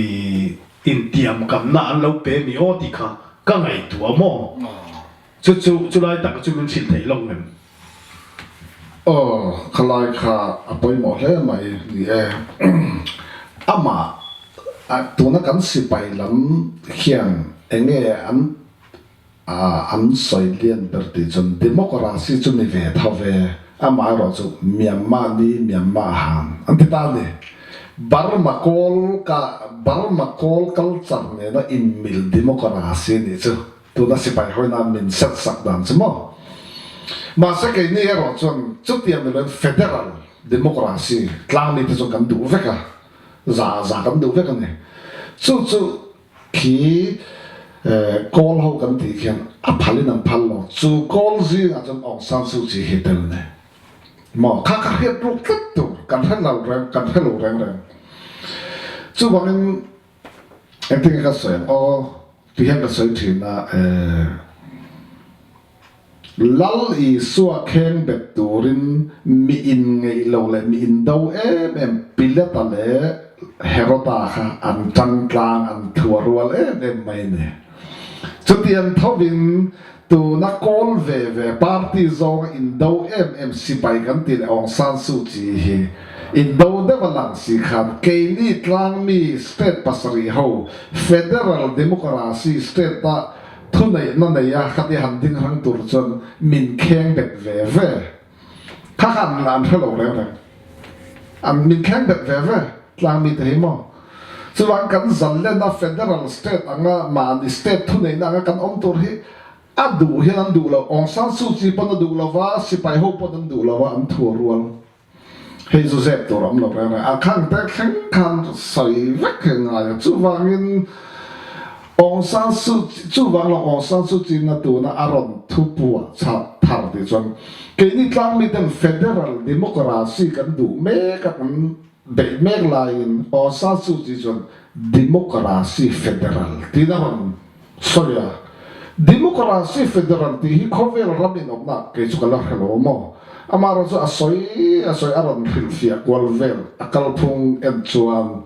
intiamkamna an lo pe mi aw tih kha ka ngaihtuah maw? Chu chu chulai tak chu min hrilh theih lawk ngem? Aw, khalai kha a pawimawh hle mai ni e. Amah tuna kan sipai lam hian enge an an sawi lian ber tih chuan democracy chu ni ve tho ve, amaherawh chu Myanmar ni Myanmar han an ti ta a ni. Burma kawl ka Burma kawl culture nena inmil democracy nih chu. Tuna sipai hawina min set sak dan chu maw? Mahse keini erawh chuan chutiang ni loin federal democracy tlangmi te chuan kan duh vek a, za za kan duh vek a ni. Chu chu Khi Kawl ho kan tih khian a phal in an phal lo. Chu Kawl zingah chuan Aung San Suu Kyi hi tel a ni. Maw kha ka hriat ruk tlat tur kan hre lo reng kan hre lo reng reng. Chuvangin engtin nge ka sawi ang aw ti hian ka sawi thin a eh. Lal Isua kheng bet turin mi inngeih lo leh mi indo em em Pilata leh Heroda kha an tang tlang an thua rual em em mai a ni. Chutiang thovin tuna kawl ve ve party zawnga indo em em sipai kan tih leh Aung San Suu Kyi hi indo deuh a lang si khan keini tlangmi state pasarih ho Federal Democracy state a Thuneihna nei a khati han ding rang tur chuan min kheng bet ve ve. Kha khan an hre lo reng reng. An min kheng bet ve ve tlang mi te hi maw. Chuvang kan zallen a federal state anga mahni state thuneihna anga kan awm tur hi a duh hian an duh lo. Aung San Suu Kyi pawn a duh lova, sipai ho pawn an duh lova an thu a rual. Hei zu zep tur awm lo reng reng a khang te thleng khan sawi vek hi ngai a, chuvangin Aung San Suu Kyi chuvang lo Aung San Suu Kyi na tuna a rawn thu puah chhah thar tih chuan keini tlangmi ten federal democracy kan duh mek a kan beih mek laiin Aung San Suu Kyi chuan democracy federal tiin a rawn Sawi a, Democracy Federal tih hi khawvel ram inawmna kei chu ka la hre lo maw? Amaherawh chu a sawi a sawi a rawn hrilhfiah kual vel a kalphung en chuan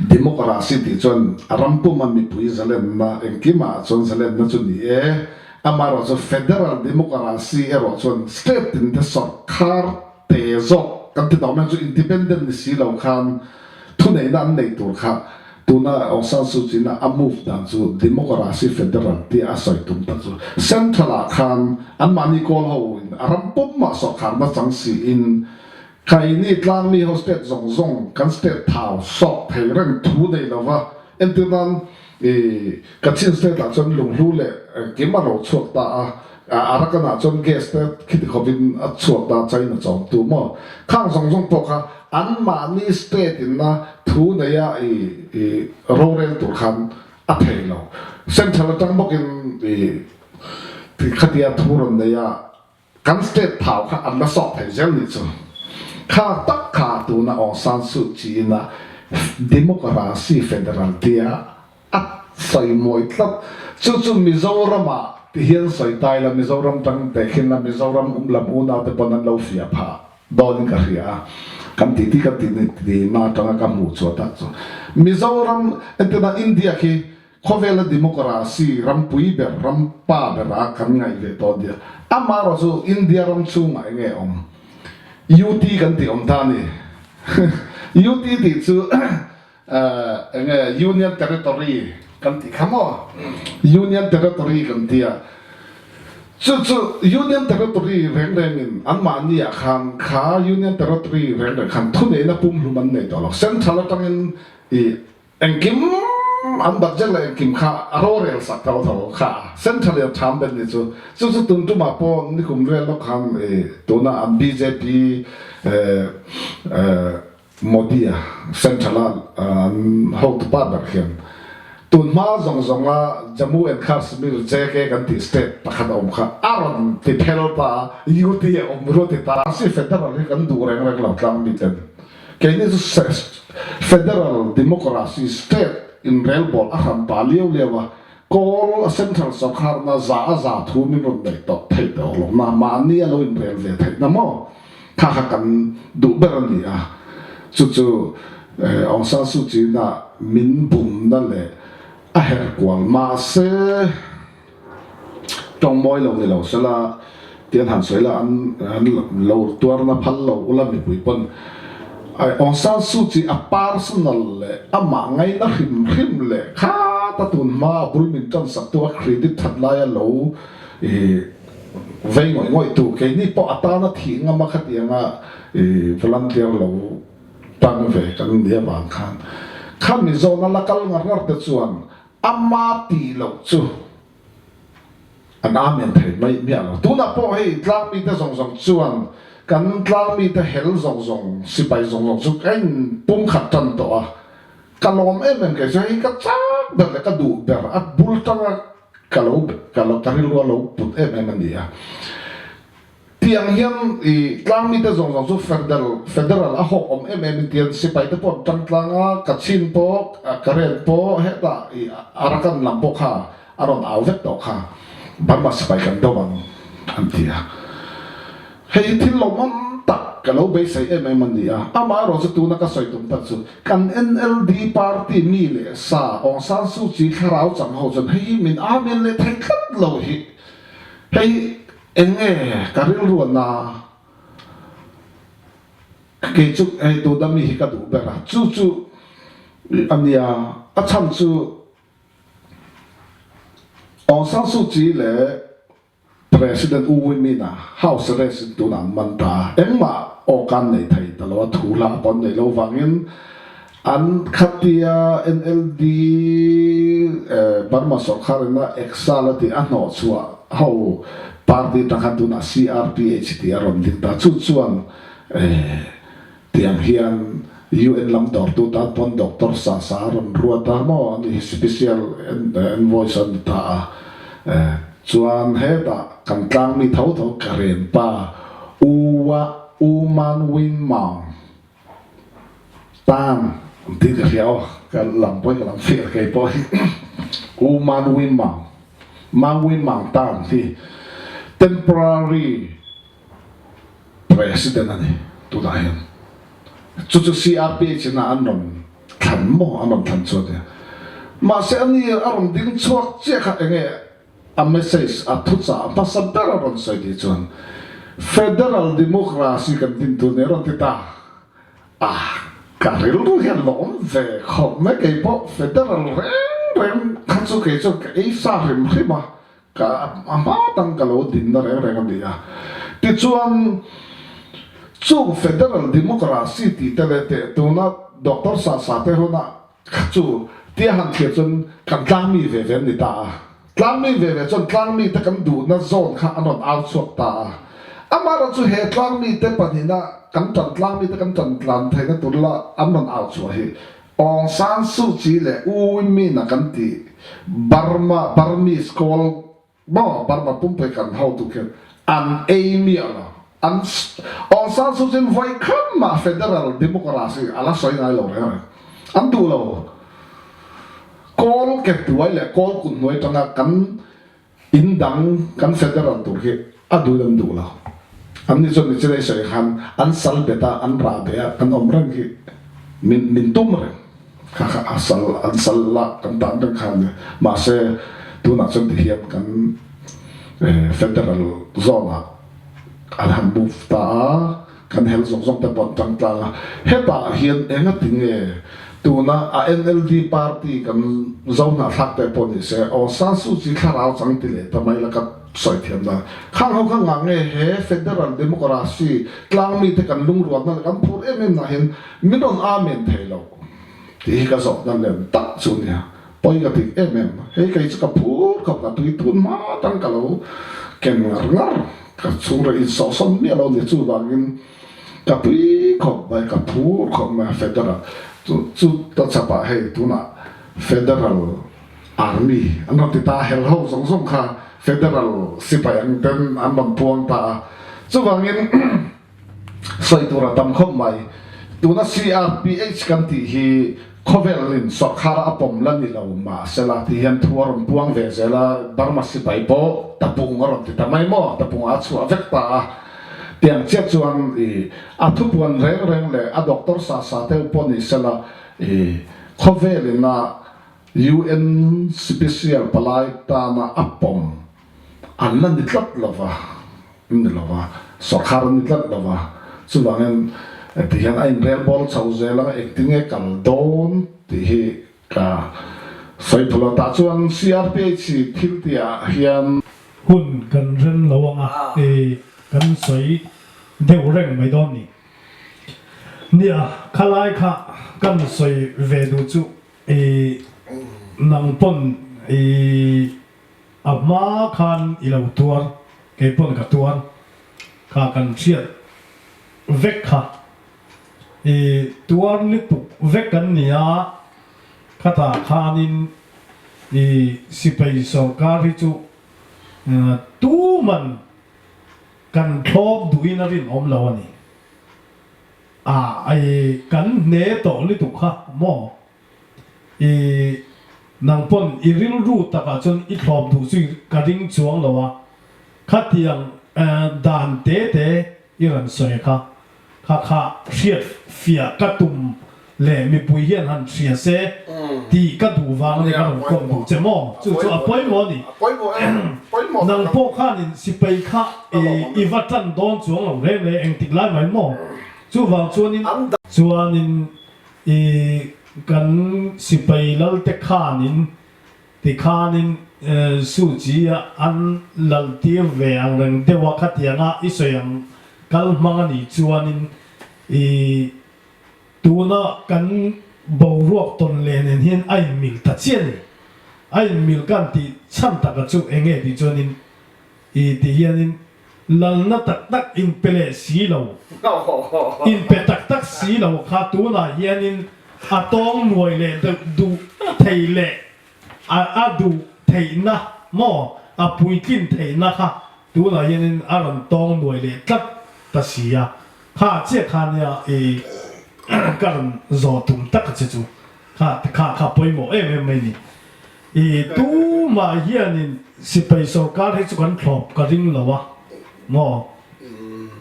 Democracy tih chuan a ram puma mipui zalenna engkimah chuan zalenna chu ni e, amaherawh chu Federal Democracy erawh chuan state tin te sawrkhar te zawk kan ti tawh mai chu independent ni si lo khan thuneihna an nei tur kha tuna Aung San Suu Kyi na a move dan chu democracy federal tia a sawi tum tak chu central ah khan anmahni kawl ho in a ram pum ah sawrkharna chang si in khaini tlangmi ho state zawng zawng kan state thau sawk thei reng thu nei lova entir nan I Kachin state ah chuan lunghlu leh engkim a lo chhuak ta a, Arakan ah chuan gas te khiti khawpin a chhuak ta China chawm tu maw? Khang zawng zawng pawh kha anmahni state in a thu nei a i i rorel tur khan a thei lo. Central atang bawkin i khatia thu rawn nei a Kan state thau kha an la sawk thei zel nih chu. Kha tak kha tuna Aung San Suu Kyi in a democracy federal tia a sawi mawi tlat. Chu chu Mizoram ah ti hian sawi ta ila Mizoram tang te khin la Mizoram um lam unau te pawn an lo fiah phah dawn in ka hria a. Kan titi kan ti ti na atanga ka hmuh chhuah tak chu Mizoram entirna India khi Khawvela democracy rampui ber, ram pa bera kan ngaih ve tawh nia. Amaherawh chu India ram chhungah eng nge awm? UT kan tih awm ta a ni. UT tih chu eng nge Union Territory kan tih kha maw? Union Territory kan ti a. Chu chu Union Territory reng rengin anmahniah khan kha Union Territory reng reng khan thuneihna pumhlum an nei tawh lo. Central atangin i Engkim an budget leh engkim kha a rorel sak tho tho kha central in a tham bet ni chu. Chu chu tun tumah pawh nikum vel lawk khan tuna an bjp Modi a central a an hotupa ber hian tun hma zawng zawng a Jammu and Kashmir JK kan tih state pakhat a awm kha a rawn ti phel ta a UT a awm ruat i ta si federal hi kan duh reng reng lo tlang mi ten. Keini chu Federal Democracy State inrelbawl a hran pah liau liau a, Kawl a Central sawrkharna za a za thu min rawn neih tawp theih tawh lo na, mahni a lo inrel ve theih na maw? Kha kha kan duh ber a ni a, chu chu Aung San Suu Kyi na min bumna leh a herh kual mahse, Tawng mawi lo ni lo sela tian han sawi la an an lo tuarna phal lo ula mipui pawn Aung San Suu Kyi a personal leh amah ngaina hrim hrim leh khata tun hma a bul min tan sak tu a credit that laia lo i vei ngawih ngawih tu keini pawh a tana thih ngam a khatianga i volunteer lo tang ve kan nia vang khan kha Mizona la kal ngar ngar te chuan Ama tih loh chu an amen thei mai miah lo. Tunah pawh hei tlangmite zawng zawng chuan kan tlangmite hel zawng zawng, sipai zawng zawng chu ka in pumkhat tan tawh a, ka lawm em em kei chu hei ka chak. ber leh ka duh ber a bul tanga ka lo ka lo ka rilru a lo put em em a ni a. Tiang hian i tlang mite zawng zawng chu federal federal a hawk awm em em in tian sipai te pawh an tang tlang a, Kachin pawh, Karen pawh hetah i Arakan lam pawh kha a rawn au vek tawh kha Burma sipai kan do ang an ti a. Hei hi thil lawmawm tak ka lo beisei em em a ni a, amaherawh chu tuna ka sawi tum tak chu kan NLD party mi leh sa Aung San Suu Kyi thlarau chang ho chuan hei hi min amen leh thei tlat lo hi hei hi eng nge ka rilru a na kei chu hei tuna mi hi ka duh ber a chu chu a nia a chhan chu Aung San Suu Kyi leh President U Win Myint-a house arrest in tunah an man ta a, engmah awk an nei thei ta lo a, thu hla pawh an nei lo vangin an khatia NLD Burma sawrkar ina exile a tih a hnawhchhuah ho party atang khan tunah CRPH tih a rawn ding ta, chu chuan Tiang hian UN lam dawrtu tan pawn Doctor Sasa a rawn ruat a maw ani hi special envoy a ni ta a, chuan hetah kan tlangmi tho tho Karen pa U Wa U Man Win Maung tan an tih ka hria aw ka lam pawhin ka lam fiah kei pawh hi U Man Win Maung Maung Win Maung tan hi temporary President a ni tunah hian. Chu chu CRPH ina an rawn thlan maw an rawn thlan chu a nia. Mahse a ni a rawn ding chhuak chiah kha enge a message a thuchah hmasa ber a rawn sawi tih chuan Federal Democracy kan din tur ni a rawn ti ta. A ka rilru hian lawm ve khawp mai keipawh Federal reng reng kha chu kei chuan ka ei sa hrim hrim a. Ka a hma tang ka lo dinna reng reng a ni a. Tichuan, chung Federal Democracy tih te leh teh tuna Doctor Sasa te huna kha chu tia han thlir chuan kan tlangmi ve ve an ni ta a. Tlangmi ve ve chuan tlangmi te kan duhna zawn kha an rawn au chhuak ta a. Amaherawhchu chu he tlangmi te pahnihna kan tan tlangmi te kan tan tlan theihna tur la an rawn au chhuah hi Aung San Suu Kyi leh U Win Myint a kan tih Burma, Burmese kawl maw Burma pumpui kan hotu khian an ei miah lo. An Aung San Suu Kyi vawi khat mah Federal Democracy a la sawi ngai lo reng reng. An duh lo. Kawl ke hnuai leh kawl kut hnuai tanga kan In dang kan federal tur hi a duh an duh lo. An ni chuan nichilei sawi khan an sal bet a, an rah beh a, kan awm reng hi min min tum reng. Kha kha a sal an sal la kan tan reng kha a ni. Mahse tunah chuan tihian kan federal zone ah an han move ta a. Kan hel zawng zawng te pawh an tang tlang a, hetah hian engati nge tuna a NLD party kan zo hnahthlak te pawh ni se aw San Suu Kyi thlarau chang ti leh ta mai la ka sawi thiam dan. Khang ho kha ngah nge he Federal Democracy tlangmi te kan lungrualna leh kan phur em em nah hian min rawn amen thei lo tih hi ka zawhna lem tak chu nia. Pawi ka ti em em, hei kei chu ka phur khawp ka tui tun hma tang ka lo ken ngar ngar, ka chhungreh insawhsawn miah lo ni chuvangin ka tui khawp mai, ka phur khawp mai a Federal chu chu ta chhapah hei tunah Federal Army an rawn ti ta a, hel ho zawng zawng kha Federal sipai ang ten an rawn puang ta a, chuvangin Sawi tur a tam khawp mai. Tuna CRPH kan tih hi khawvelin sawrkhar a pawm la ni lo mahsela ti hian thu a rawn puang ve zel a, Burma sipai pawh tapung a rawn ti ta mai maw, tapung a chhuah vek ta a. Tiang chiah chuan i a thupuan reng reng leh a doctor sa sa te pawh ni sela i khawvelin a UN special palai tana a pawm an la ni tlat lova. An ni lo va, sawrkhar an ni tlat lo va, chuvangin ti hian a inrel bawl chho zel ang, engtinge kal dawn tih hi ka sawi phawlh a, tah chuan CRPH thil tihah hian. Hun kan ren lo ang a, kan sawi deuh reng mai dawn ni. Nia, khalai kha kan sawi ve duh chu nang pawn i. A hma khan i lo tuar, kei pawn ka tuar kha kan hriat vek kha. I tuar lutuk vek kan ni a, khatah khanin. I sipai sorkar hi chu tuman kan thlawp duhin a rinawm lo a ni. A i kan hne tawh lutuk kha maw? I nang pawn i rilru takah chuan i thlawp duh chu ka ring chuang lo a, khatiang dan te te i rawn sawi kha Kha kha hriat fiah ka tum leh mipui hian han hria se tih ka duh vang a ni ka rawn kawm duh che maw? Chu chu a pawimawh a ni. Nang pawh khanin sipai kha i va tan dawn chuang lo reng reng engtik lai mai maw? Chuvang chuanin chuanin i kan sipai lalte khanin Tikhanin Suu Kyi a an laltir ve ang reng deuh a, khatianga i sawi ang kal hmang a nih chuanin i tuna kan boruak tawn leh nen hian a inmil ta chiah a ni. A inmil kan tih chhan taka chu eng nge tih chuanin i ti hianin lalna tak tak inpe leh si lo, inpe tak tak si lo kha tunah hianin a tawng nuai leh deuh duh thei leh a a duh theihna maw a puitlin theihna kha tunah hianin a rawn tawng nuai leh tlat ta si a, kha chiah kha nia i ka rawn zawh tum tak a che chu kha kha kha pawimawh em em mai ni. I tumah hianin sipai sorkar hi chu kan thlawp ka ring lo a maw?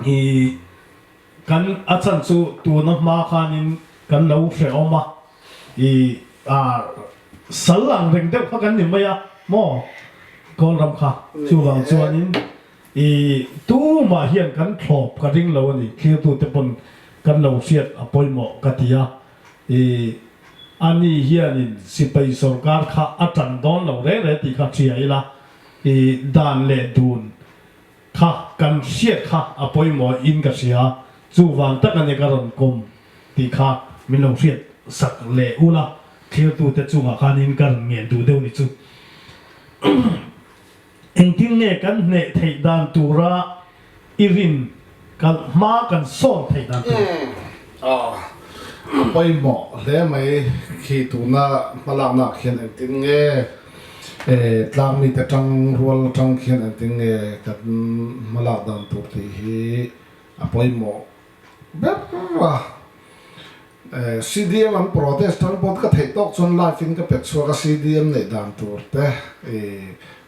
I kan a chan chu tuna hma khanin kan lo hrehawm a, i a sal ang reng deuh kha kan ni mai a maw? Kawlram kha chuvang chuanin i tumah hian kan thlawp ka ring lo a ni, thlirtute pawn kan lo hriat a pawimawh ka ti a. I ani hianin sipai sorkar kha a tan dawn lo reng reng tih kha hria ila, i dan leh dun kha kan hriat kha a pawimawh in ka hria, chuvang tak a ni ka rawn kawm tih kha min lo hriat sak leh ula, thlirtute chungah khanin ka rawn ngen duh deuh ni chu. Engtin nge kan hneh theih dan tura i rin kalh hma kan sawn theih dan tur? A pawimawh hle mai khi tuna hmalaknak khian engtin nge tlang mite tang rual atang khian engtin nge kan hmalak dan tur tih hi a pawimawh ber a. CDM an protest tang pawh ka theih tawk chuan live in ka pet chhuak a CDM neih dan tur te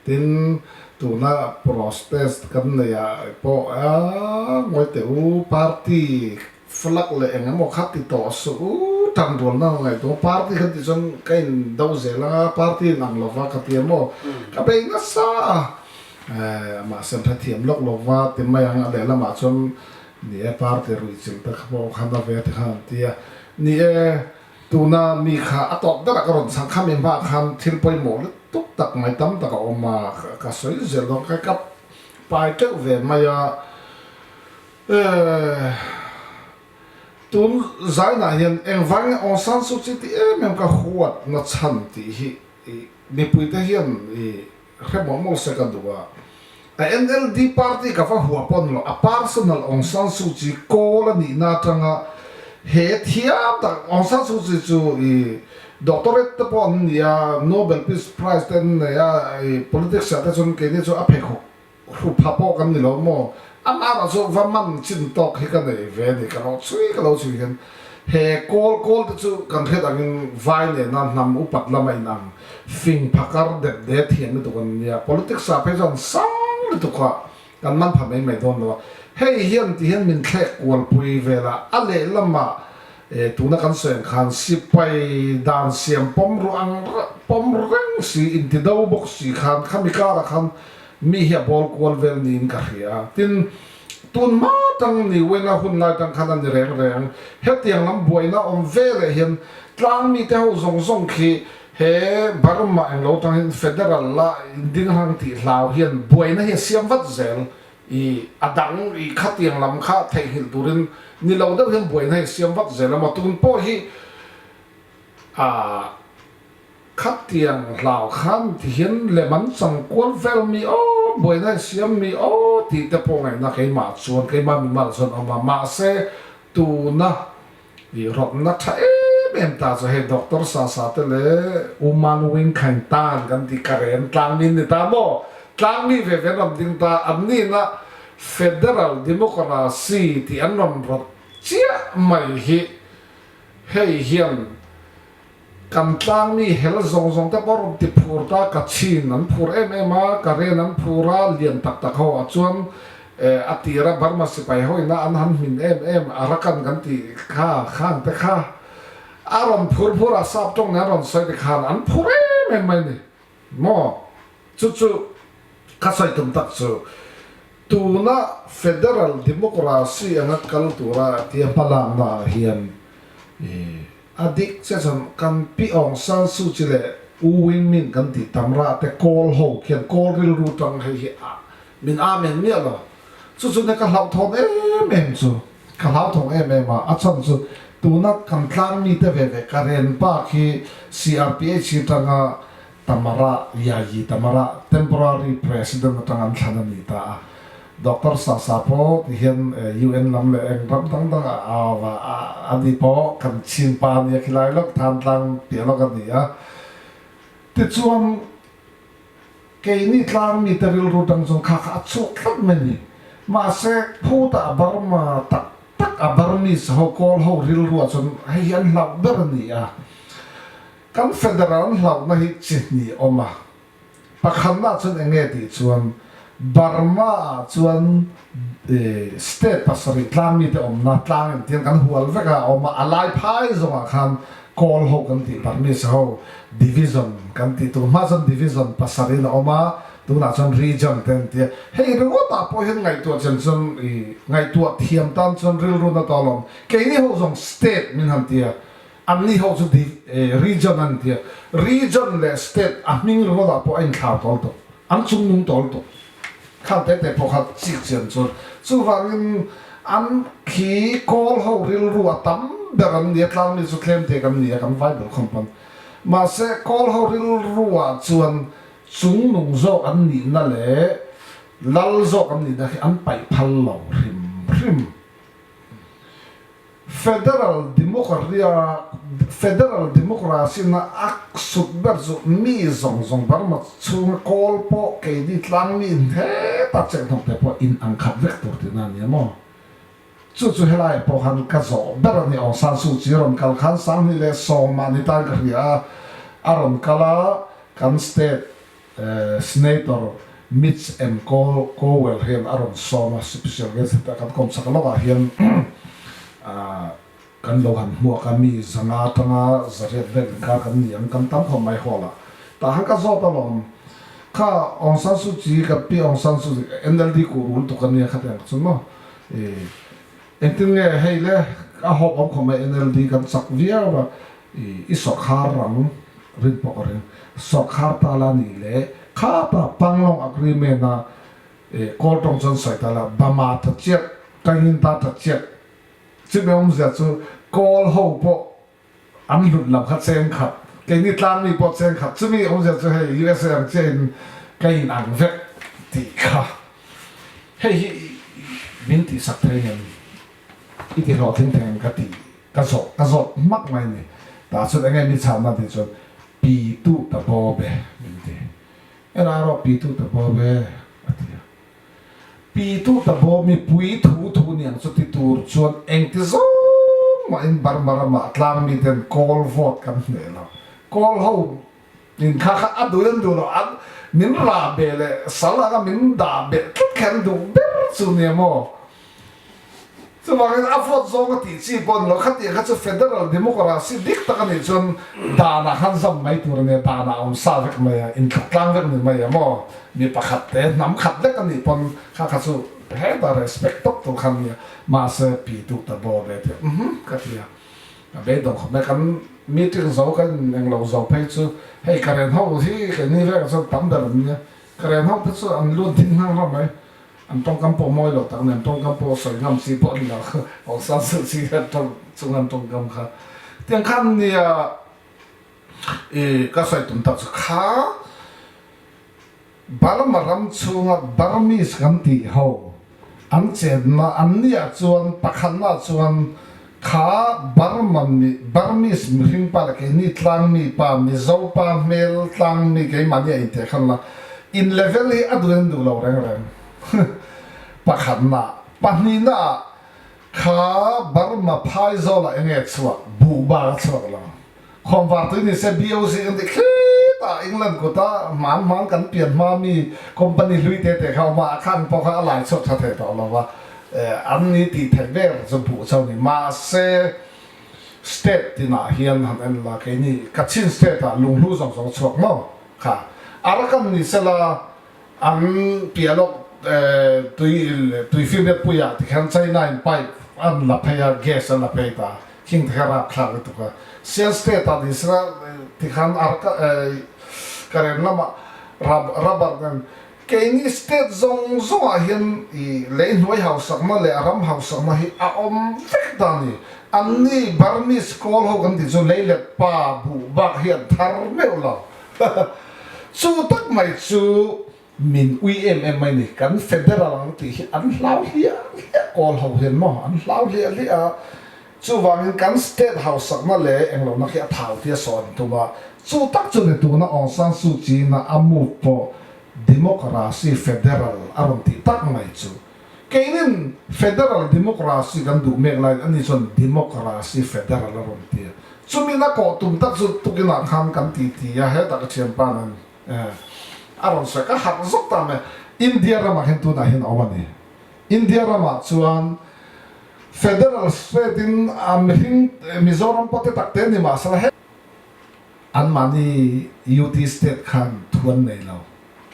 tin tuna prostest kan neih ah pawh ngawi teh u party flag leh eng emaw kha ti tawh suh u tan rual na ngaihtuah party khan tih chuan ka in do zel anga party in ang lova ka ti emaw ka bei nasa a mahse an hrethiam lawk lova ti mai ang a lehlamah chuan Ni e, party ruihchilh te kha pawh khan a ve ti khan an ti a. Ni e, tuna mi kha a tawp berah ka rawn chhang kha mi hmaah khan thil pawimawh lutuk tak mai tam tak a awm a, ka sawi zel dawn kha ka pai teuh ve mai a. Ehh, tun zainah hian engvangin Aung San Suu Kyi ti em em ka huatna chhan tih hi mipuite hian i Hre mawlh mawlh se ka duh a. A NLD party ka va hua pawn lo, a personal Aung San Suu Kyi kawl a nihna atanga he thiam tak Aung San Suu Kyi chu i doctorate te pawh an ni a, Nobel Peace Prize te an nei a, i politics ah te chuan keini chu a pheikhawk hru pha pawh kan ni lo maw? Amah erawh chu va man chin tawk hi ka nei ve a ni, ka lo chhui ka lo chhui hian he kawl kawl te chu kan hriat angin vai nena hnam upat lama inang fing phakar dep det thiam lutuk an nia, politics ah phei chuan sang lutuk a kan man pha mai mai dawn lo a, hei hian ti hian min thlek kual pui vel a, a lehlamah tuna kan sawi ang khan sipai dan siam pawm ruh ang pawm reng si inti do bawk si khan khami karah khan Mi hi a bawl kual vel niin ka hria. Tin, tun hma tang ni Wena hun lai tang khan a ni reng reng. Hetiang lam buaina awm ve leh hian tlang mite ho zawng zawng khi he Burma englo tang hian Federal la inding hrang tih hlau hian buaina hi a siam vat zel. I a dang i khatiang lam kha theihnghilh turin ni lo deuh hian buaina hi a siam vat zel a maw. Tun pawh hi a. Khatiang hlau khan ti hian lem an chang kual vel mi aw, buaina i siam mi aw tih te pawh ngaihna keimah chuan, keimah mimal chuan awm a, mahse tuna i rawtna tha em em em ta chu hei Doctor Sasa te leh U Man Wing Khaing Tan kan tih Karen tlangmi an ni ta maw? Tlangmi ve ve an rawn ding ta, an nihna Federal Democracy tih an rawn rawt chiah mai hi hei hian Kan tlangmi hel zawng zawng te pawh rawn ti phur ta, ka chin an phur em em a, ka ren an phur a, lian tak tak ho ah chuan a tir a Burma sipai ho ina an han hmin em em, Arakan kan tih kha khang te kha a rawn phur phur a, sap tawng nen an rawn sawi te khan an phur em em mai ni maw? Chu chu ka sawi tum tak chu tuna Federal Democracy anga kal tura tia hmalakna ah hian A dik che chuan kan Pi Aung San Suu Kyi leh U Win Myint kan tih tam rah te kawl ho khian kawl rilru tang hei hi a min amen miah lo. Chu chu nia ka hlauhthawn em em chu. Ka hlauthawng em em a, a chhan chu tuna kan tlang mite ve ve ka ren pa khi CRPH hi tanga Tamara Yayi Tamara temporary president atang an thlan a ni ta a. Doctor Sasa pawh ti hian UN lam leh eng ram dang dang ah a va a ni pawh kan chin pa a nia khilai lawk Thantlang piah lawk a ni a. Tichuan keini tlang mite rilru dang chuan kha kha a chhuak tlat mai a ni. Mahse phutah Burma tak tak a Burmese ho kawl ho rilru ah chuan hei hi an hlauh ber a ni a. Kan federal an hlauhna hi chi hnih awm a, pakhatna chuan eng nge tih chuan Burma ah chuan state pasarih tlang mite awmna tlang engtin kan hual vek a awm a, a lai phai zawngah khan Kawl ho kan tih Burmese ho division kan tih tur hma chuan division pasarih in a awm a, tunah chuan region te an ti a, hei ringawt ah pawh hian ngaihtuah chian chuan ngaihtuah thiam tan chuan rilru na tawh alawm, keini ho zawng state min han ti a, Anni ho chu region an tia, region leh state a hming ringawt ah pawh a inthlau tawl tawh, an chungnung tawl tawh. Khang te te pawh kha chik chian chuan chuvangin an khi kawl ho rilru a tam ber an nia, tlangmi chu tlem te kan nia kan vai ber khawm pawn. Mahse kawl ho rilru ah chuan chungnung zawk an nihna leh lal zawk an nihna khi an paih phal lo hrim hrim. Federal Democracy Federal Democracy na a sut ber chu mi zawng zawng Burma chhunga kawl pawh keini tlangmi heta chenghnawk te pawh in ang khat vek tur tihna a ni a maw? Chu chu helaiah pawh khan ka zawh ber a ni. Aung San Suu Kyi rawn kal khan 2010 mah ni tan ka hria a, a rawn kal a, kan state Senator Mitch M. Cowell hian a rawn sawm a, special guest heta kan kawmchak lawkah hian kan lo han hmuak a, mi zanga atanga zariat vel inkar kan ni ang, kan tam khawp mai hall ah. Tah khan ka zawt alawm, kha Aung San Suu Kyi ka pi Aung San Suu Kyi NLD kuh rul tuk a nia khati ang chu maw. Engtin nge hei le a hawk awm khawp mai NLD kan chak viau a, I sawrkhar rang rin pawh ka ring. Sawrkhar ta la nih leh khata Panglong Agreement a kawl tawng chuan sawi ta la Bama ta chiat, Kangin ta ta chiat chumi awmzia chu kawl ho pawh an hlut lam kha cheng khat, keini tlangmi pawh cheng khat chumi awmzia chu hei USA ang chiah in ka in ang vek tih kha hei hi min tihsak thei ngem i ti hlawhtling thei ang ka ti. Ka zawh ka zawt hmak mai ni. Tah chuan enge mi chhanna tih chuan pi tu ta baw be min ti. Ela erawh pi tu ta baw be a ti a. Pi tu ta baw mipui thu thu ni ang chu ti tur chuan engti zawng mahin Burma ramah tlang miten kawl vote kan hneh lo. Kawl ho in kha kha a duh in duh lo an min rah beh leh sal anga min dah beh tlat kha an duh ber chu nia maw. Chuvangin a vote zawng a tih chi pawh a ni lo, khatiang kha chu federal democracy dik tak a nih chuan danah khan zam mai tur a nia, danah a awm sa vek mai a, intluk tlang vek ni mai a maw, mi pakhat te hnam khat vek a nih pawn kha kha chu heta respect tawp tur kha a nia, mahse pi tuk ta bawr ve teh uhmm ka ti a, ka beidawng khawp mai, kan meeting zo kan englo zo phei chu hei ka ren ho hi keini vekah chuan tam ber an nia, ka ren ho te chu an lut ding nghal hlawm mai. An tawngkam pawh mawi lo tak nen tawngkam pawh sawi ngam chi pawh a ni lo. Awlsam suh chi hian tawng chung an tawngkam kha. Tiang khan nia i ka sawi tum tak chu kha Burma ram chhunga Burmese kan tih ho an chenna an nia chuan pakhatna chuan. Kha Burma mi, Burmese mihring pa leh keini tlangmi pa, Mizo pa hmel tlangmi keimahni a inteh khan la, in level hi a duh in duh lo reng reng. Pakhatna, pahnihna ah kha Burma phaizawl ah enge chhuak, buh bak a chhuak lo. Khuamvar tui ni se BOC kan ti khitah England kuta hman hman kan pian hma mi company hlui te te kha awm a, a khan pawh kha a lai chhuak tha thei tawh lo va, an ni tih theih ber chu buh chauh ni. Mahse state tinah hian han en la keini Kachin state ah lunghlu zawng zawng chhuak maw kha Arakan ni sela An piah lawk tui tuifinriat puiah tikhian China in pipe an la phei a, gas an la phei ta, khing te kha rapthlak lutuk a. Sian state ah nisina tikhan karen lamah rubber nen keini state zawng zawngah hian i lei hnuai hausakna leh a ram hausakna hi a awm vek ta a ni. Anni Burmese kawl ho kan tih chu leilet pa buh bak hi an thar meuh lo. Chu tak mai chu min ui em em mai ni. Kan federal ang tih hi an hlau hliah hliah kawl ho hian maw an hlau hliah hliah a. Chuvangin kan state hausakna leh englohna khi a thau tia sawn tum a. Chu tak chu ni tuna Aung San Suu Kyi na a move pawh democracy federal a rawn tih tak mai chu. Keinin federal democracy kan duh mek laiin ani chuan democracy federal a rawn ti a. Chumin a kawh tum tak chu tukinah khan kan ti ti a, hetah ka thianpa nen a rawn sawi ka harh zawk ta mai. India ramah hian tunah hian a awm a ni. India ramah chuan federal state in a mihring Mizoram pawh te tak te ni mahsela he anmahni UT state khan thu an nei lo.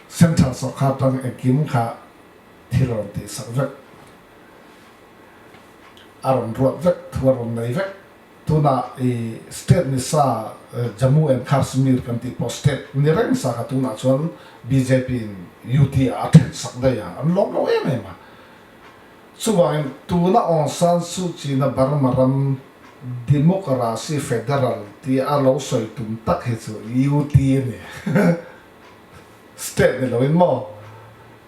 Central sawrkar tang engkim kha Thil rawn tihsak vek, a rawn ruat vek, thu a rawn nei vek. Tunah i state ni sa Jammu and Kashmir kan tih pawh state ni reng sa kha tunah chuan bjp in UT ah a then sak daih a, an lawm lo em em a. Chuvangin tuna Aung San Suu Kyi na Burma ram Democracy Federal tia a lo sawi tum tak hi chu UT a ni. State ni loin maw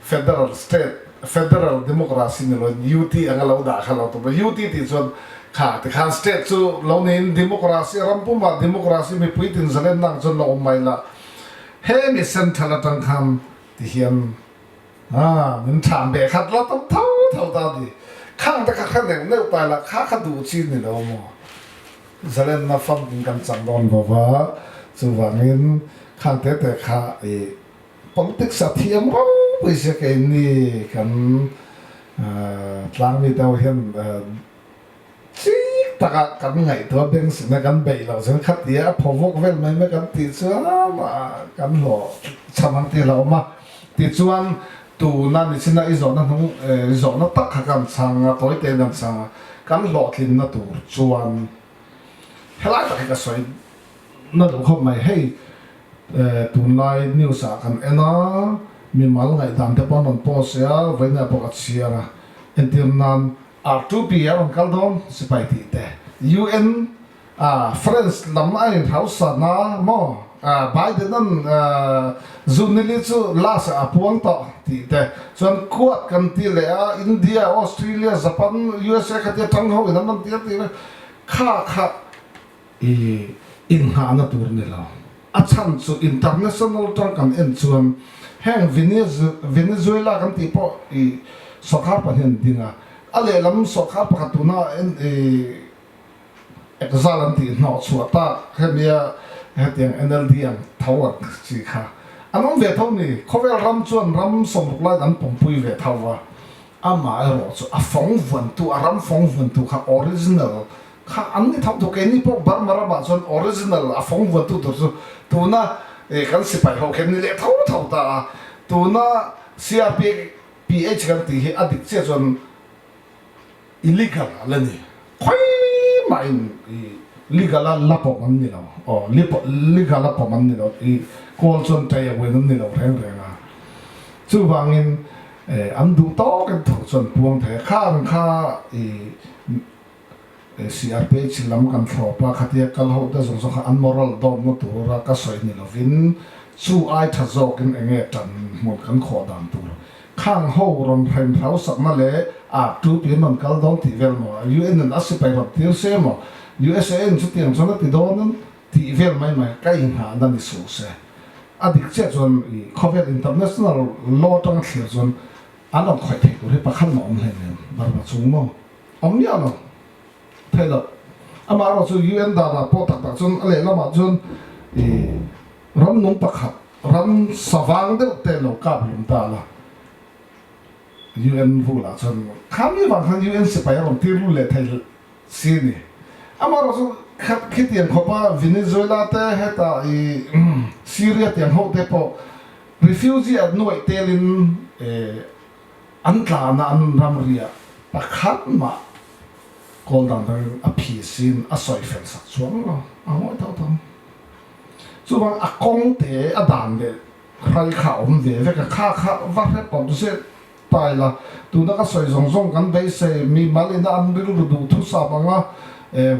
Federal State Federal Democracy ni loin UT anga lo dah kha lo tum a. UT tih chuan kha tikhan State chu lo niin Democracy ram pumah Democracy mipui tin zalenna ang chuan lo awm mai la. He mi Central atang khan ti hian ah min thlam beh khat la tum tho tho ta ni. Khang te kha kha neuh neuh tai la kha kha duh chi ni lo maw. Zalenna famkim kan chang dawn lo va, chuvangin khang te te kha i politics a thiam ropui sia keini kan tlangmi te ho hian chik taka kan ngaihtuah beng sina kan beih loh chuan khatia a phaw vawk vel mai mai kan tih chuan kan hlawh chhan ang tih a lo awm a. Tichuan tuna nichina i zawhna hnung i zawhna tak kha kan chhang a, tawi tein kan chhang a, kan hlawhtlinna tur chuan helai tak hi ka sawi na duh khawp mai. Hei tunlai news ah kan en a, mimal ngaihdan te pawh an rawn post a, vawiinah pawh ka chhiar a, entir nan R2P a rawn kal dawn sipai tih te, UN A France lam a in hausa na maw? Biden an Zunili chu last ah a puang tawh tih te chuan Quad kan ti leh a, India, Australia, Japan, USA kha tia tang ho in an rawn ti a tih ve kha kha i inngahna tur ni lo. A chhan chu international tang kan en chuan heng Venezuela kan tih pawh i sawrkar pahnih an ding a, a lehlam sawrkar pakhat tuna en i Exile an tih hnawh chhuah tak hemia hetiang NLD ang tho ang chi kha an awm ve tho ni. Khawvel ram chuan ram 60 laiin an pawmpui ve tho va, amaherawh chu a fawng vuantu, a ram fawng vuantu kha original kha an ni tho tho. Keini pawh Burma ramah chuan original a fawng vuantu tur chu tuna kan sipai ho khi an ni leh tho tho ta a. Tuna CRPH kan tih hi a dik chiah chuan Illegal a la ni. Khawi mahin i legal a la pawm an ni lo. Aw, legal a pawm an ni lo. I kawl chuan ṭei a buain an ni lo reng reng a. Chuvangin an duh tawkin thu chuan puang thei a. Khang kha i CRPH lam kan thlawp a, khatia kal ho te zawng zawng kha an moral dawnna tura ka sawi ni lovin chu ai ṭha zawkin eng nge ṭan hmun kan khawh dan tur. Khang ho rawn hrem hlau sakna leh ah tu pian rawn kal dawn tih vel maw? UN in a sipai rawn tir se maw? USA in chutiang chuan a ti dawn in tih vel mai mai ka inghahna ni suh se. A dik chiah chuan i khawvel international law atanga thlir chuan an rawn khawih thei tur hi pakhat mah awm hleinem Burma chung maw? Awm miah lo. Theih loh. Amaherawh chu UN danah pawh tak tak chuan a lehlamah chuan i ram nung pakhat, ram savang deuh te lo kap hlum ta la. UN rule ah chuan khami vang khan UN sipai a rawn tir lut leh thei si a ni. Amaherawh chu khitiang khawpa Venezuela te hetah i Syria tiang ho te pawh refugee an nuaih telin an tlana an ramriah pakhat mah Kawl dang dangin a phi sin a sawi fel sak chuang lo, a ngawi tho tho. Chuvang a kawng te a dan leh hrai kha a awm ve vek a, kha kha va hre pawp zet ta ila, tuna ka sawi zawng zawng kan beisei mi mal ina an rilru duh thusam ang a,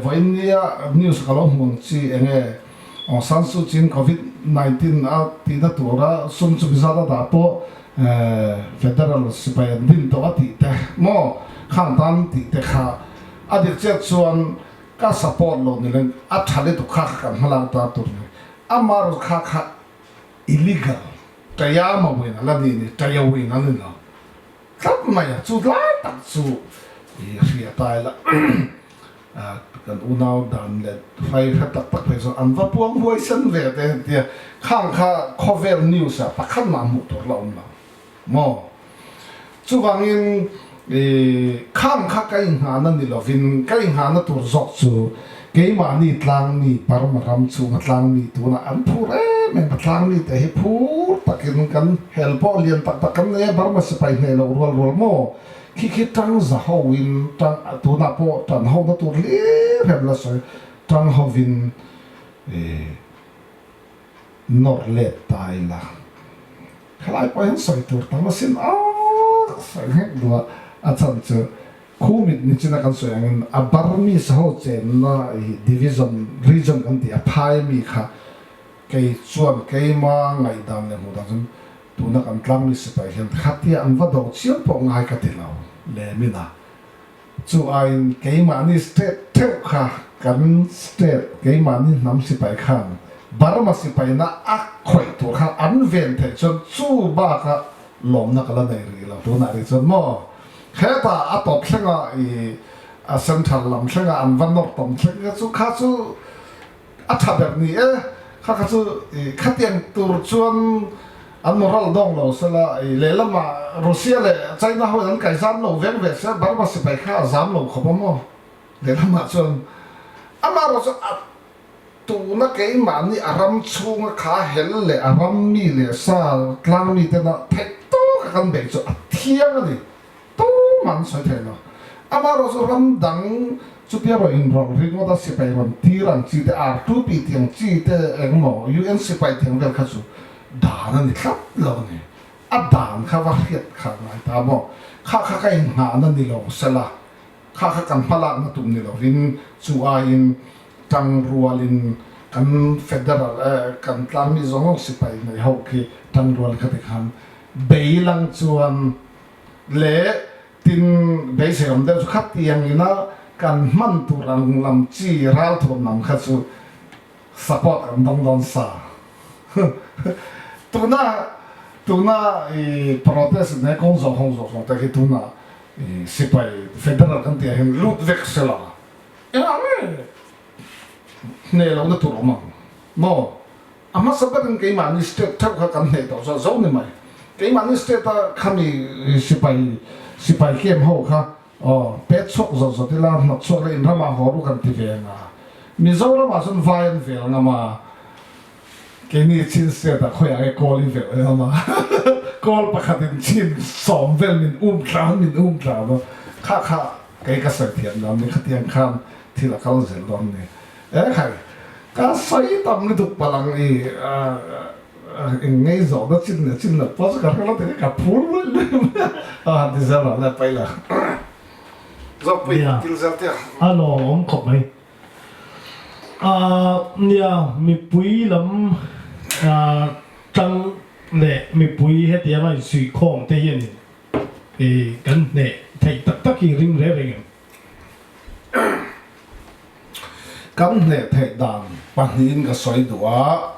vawiin nia news ka lo hmu ang chi eng nge Aung San Suu Kyi Covid 19 a tihna tura sum chu mizat a dah pawh Federal sipai an din tawh a tih te maw khang tan tih te kha a dik chiat chuan ka support lo ni leng a tha lutuk kha kha kan hmalak ta tur ni amarawh kha kha illegal tayama win a la ni ni tayawin a ni lo tlat mai a chu lai tak chu i hria ta ila. Kan unau dan leh hrai hre tak tak phei chuan an va puang huaisen ve te tia khang kha khawvel news ah pakhat mah hmuh tur la awm lo maw? Chuvangin i khang kha ka inghahna ni lovin ka inghahna tur zawk chu keimahni tlangmi Burma ram chhunga tlangmi tunah an phur em em a, tlangmi te hi phur takin kan hel pawh lian tak tak kan nei a, Burma sipai hneh loh rual rual maw? Khi khi tang za ho in tang tunah pawh tan ho na tur hlir hem la sawi tang ho in nawr let ta ila khalai pawh hian sawi tur tam asin ah sawi nghek duh a a chhan chu khu mit ni china kan sawi angin a Burmese ho chenna division region kan tih a phai mi kha kei chuan keima ngaihdan leh hmuh dan chuan Tuna kan tlangmi sipai hian khatia an va do chiam pawh ngai ka ti lo lemin a. Chu aiin keimahni state theuh kha kan state keimahni hnam sipai khan Burma sipaina a khawih tur khan an ven theih chuan chu baka lawmna ka la nei rih lo tunah rih chuan maw hetah a tawp thlenga i a central lam thlenga an va nawr tawm thleng kha chu kha chu A tha ber ni e, kha kha chu i khatiang tur chuan an moral dawng lo sela, i lehlamah Russia leh China ho in an kai zam lo veng ve se, Burma sipai kha a zam lo khawp a maw? Lehlamah chuan amaherawh chu a tuna keimahni a ram chhunga kha hel leh a ram mi leh sa tlang mi tena theih tawka kan beih chu a thiang a ni. Tumah an sawi thei lo. Amaherawh chu ram dang chutia rawn inrawlh ringawt a sipai rawn tir ang chi te, R2P tih ang chi te engmaw UN sipai tih ang vel kha chu dan a ni tlat lo a ni. A dan kha va hriat kha a ngai ta maw? Kha kha ka inghahna ni lo sela, kha kha kan hmalakna tum ni lovin chu aiin tang rualin kan federal kan tlangmi zawng zawng sipai nei ho khi tang rual kha tikhan bei lang chuan leh tin beisei awm deuh chu khatiang ina kan hman tur ang lam chi ralthuam lam kha chu support kan dawng dawn sa. Tuna tuna i protest ne kawng zawh hawng zawh zawng te khi tuna i sipai federal kan tih ah hian lut vek sela engah nge hneh lohna tur awm ang maw? A hmasa berin keimahni state theuh kha kan hneh tawh zawk zo ni mai. Keimahni state a khami sipai sipai camp ho kha aw pet chhuak zawt zawt ila hnawt chhuak leh in ramah haw ru kan ti ve anga. Mizoram ah chuan vai an vel ngam a, keini Chin state ah khawiah nge kawl i velh ngam a, kawl pakhat in Chin sawm vel min um tlan min um tlan a, kha kha kei ka sawi thiam dawn ni khatiang khan thil a kal zel dawn ni. Ekhai, ka sawi tam lutuk palh ang i eng ngei zawhna chin leh chin loh pawh chu ka hre lo tih hi ka phur luih luih mai a, a han ti zel ang le paila Zawkpui kil zel teh ang. A lawmawm khawp mai. Nia, mipui lam tang leh mipui hetianga insuihkhawm te hianin. Kan hneh theih tak tak hi ring reng reng em? Kan hneh theih dan pahnihin ka sawi duh a,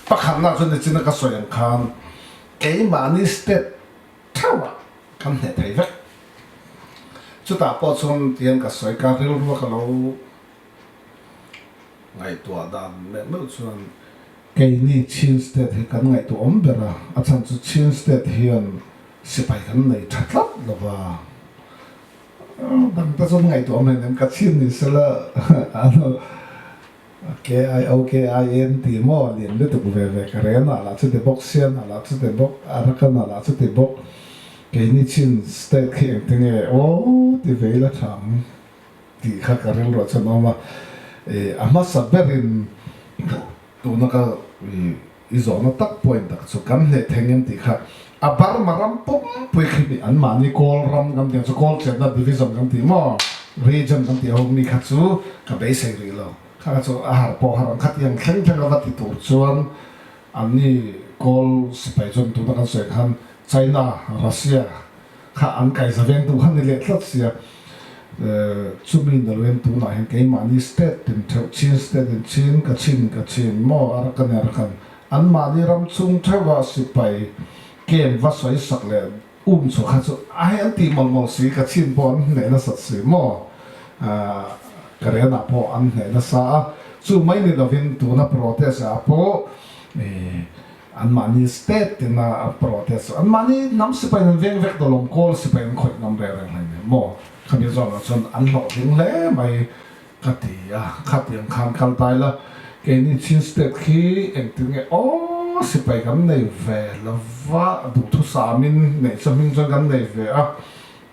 pakhatna chu nichina ka sawi ang khan keimahni state theuhah kan hneh thei vek. Chutah pawh chuan tihian ka sawi ka rilrua ka lo ngaihtuah dan meuh meuh chuan keini Chin state hi kan ngaihtuah awm ber a, a chhan chu Chin state hian sipai kan nei tha tlat lo va, dang te chuan ngaihtuah awm hleinem ka Chin ni sela KIOKIN tih maw lian lutuk ve ve ka ren ah lah chuti bawk, Sian ah lah chuti bawk, Arakan ah lah chuti bawk, keini Chin state khi engtinge aw ti ve ila tha ang. Tih kha ka rilruah chuan a awm a, a hmasa berin tuna ka i zawhna tak point tak chu kan hneh thei ngem tih kha a Burma ram pumpui khi mi anmahni Kawl ram kan tih ang chu Kawl chetna division kan tih maw region kan tih ho mi kha chu ka beisei rih lo kha kha chu a har pawh har ang khatiang thleng thleng a va ti tur chuan anni Kawl sipai chuan tuna kan sawi khan China, Russia Kha an kaiza vengtu kha ni leh tlat sia. Chumi naloin tunah hian keimahni state tin theuh Chin state in Chin ka Chin ka Chin maw Arakan in Arakan anmahni ram chung theuha sipai camp va sawi sak leh um chhuah kha chu a hei an tih mawlh mawlh si ka Chin pawh an hneh nasat si maw Karen ah pawh an hneh nasa a chu mai ni lovin tuna protest ah pawh Anmahni state tina a protest chu anmahni hnam sipai an veng vek dawlawm kawl sipai an khawih ngam reng reng hlei nen maw? Khami zawnah chuan an hlawhtling hle mai ka ti a, khatiang khan kal ta ila keini Chin state khi engtin nge aw sipai kan nei ve lova duhthusamin neih chu hming chuan kan nei ve a,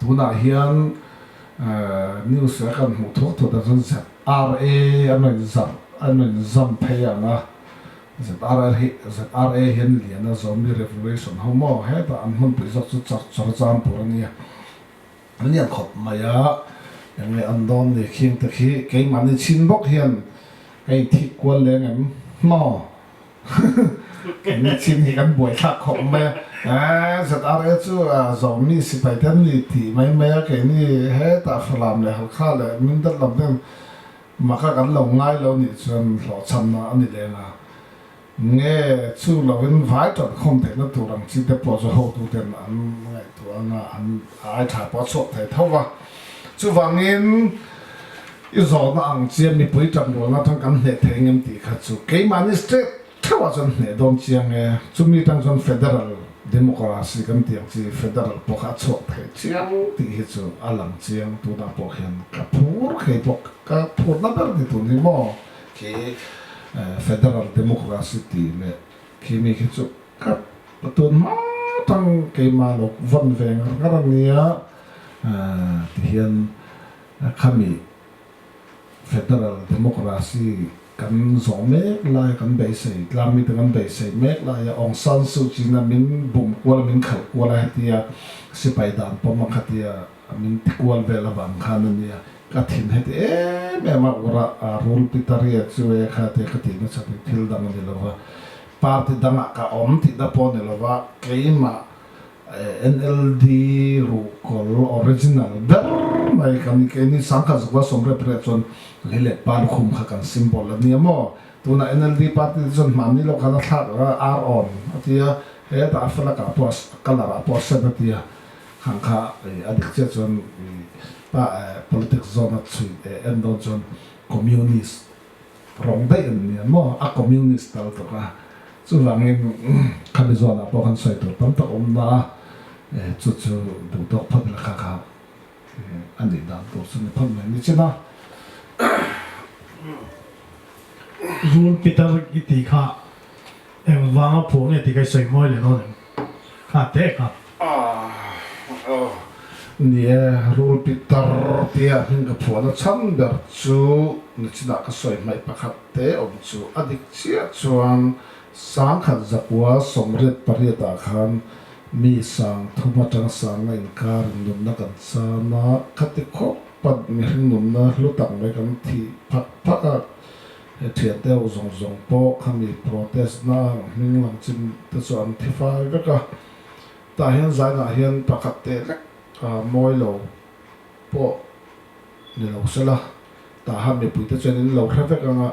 tunah hian news a kan hmuh thuak thuak dan chuan ZRA an rawn zarh an rawn zam phei ang a. ZRA hi ZRA hian lian a Zomi Revolution ho maw hetah an hmunpui zawk chu char char zam tur a nia. An lian khawp mai a, eng nge an dawn ni khing te khi keimahni chhin bawk hian ka inthik kual leng em maw keini chhin hi kan buaithlak khawp mai a, eeh ZRA chu Zomi sipai te an ni tih mai mai a keini hetah Falam leh Halkha leh Mindat lam ten Maka kan lo ngai lo nih chuan hlawhchhamna a ni leng a, nge chu lovin vai ṭan khawm theihna tur ang chi te pawh chu hotuten an ngaihtuah anga an ai ṭha pawh a chhuak thei tho va. Chuvangin i zawhna ang chia mipui ṭan rualna aṭang kan hneh thei ngem tih kha chu keimahni state Theuhah chuan hneh dawn chiang e. Chumi atang chuan Federal Democracy kan tih ang chi Federal pawh kha a chhuak thei chiang tih hi chu a lang chiang. Tunah pawh hian ka phur khei pawh ka phurna ber ni tun hi maw khi Federal Democracy tih leh khi mi khi chu ka tun hma atang keimah lo vawn ve ngar ngar a nia tihian khami Federal Democracy kan zawh mek lai kan beisei, tlangmite kan beisei mek laia Aung San Suu Kyi-na min bum kual a, min khalh kual a hetia sipai dan pawm a khatia min ti kual vel avang khan a nia. Ka thin heti em em a, ura rul pitaria chu e kha tia ka tih nachhan hi thil dang a ni lova, party dangah ka awm tihna pawh a ni lova, keimah NLD ruhkawl original ber mai kan ni. Keini Sangkhat Zukua Sawmriat pariat chuan lei leh pa lukhum kha kan symbol a nia maw? Tunah NLD party te chuan hmanni lo khan a thlak a, ar on a ti a, hetah a flag ah pawh a colour ah pawh a sen a ti a, khang kha a dik chiah chuan pa politics zawn a chhui en dawn chuan communist Rawng daih an nia maw? A communist tal tuk a, chuvangin khami zawnah pawh khan sawi tur tam tak awm na a, chu chu duh tawk phawt ila kha kha a nih dan tur chu ni phawt mai ni chin a. Rul Peter i tih kha engvanga phuah nge tih kha i sawi mawi leh dawn em? Kha teh kha. Ni e, Rul Pitar tia hming ka phuahna chhan ber chu nichinah ka sawi hmaih pakhat te awm chu a dik chiah chuan sangkhat zakua 88 ah khan mi sang thum atang sanga inkar in nunna kan chan a, khati khawp pat mihring nunna hlu tak mai kan thih phak phak a, he thian deuh zawng zawng pawh khami protest na ang hming lang chin te chu an thi fai vek a. Tah hian zainah hian pakhat teh lek mawi lo pawh ni lo sela, tahan mipuite chuan in lo hre vek ang a,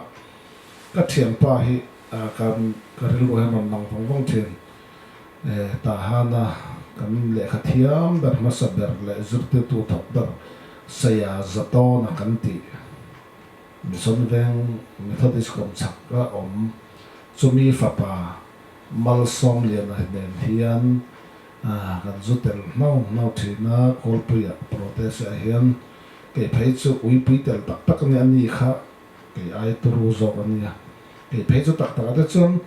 ka thianpa hi ka ka rilru hian rawn lang vawng vawng thin. Tahana kan lehkha thiam ber hmasa ber leh zirtirtu thawk ber Saya Zatawna kan tih Mission Veng Methodist kawmchhak a awm chumi fapa Malsawmliana nen hian kan zu tel hnau hnau thin a, Kawlpuia protest ah hian kei phei chu uipui tel tak tak a nia, ani kha kei ai turu zawk a nia, kei phei chu tak tak ah te chuan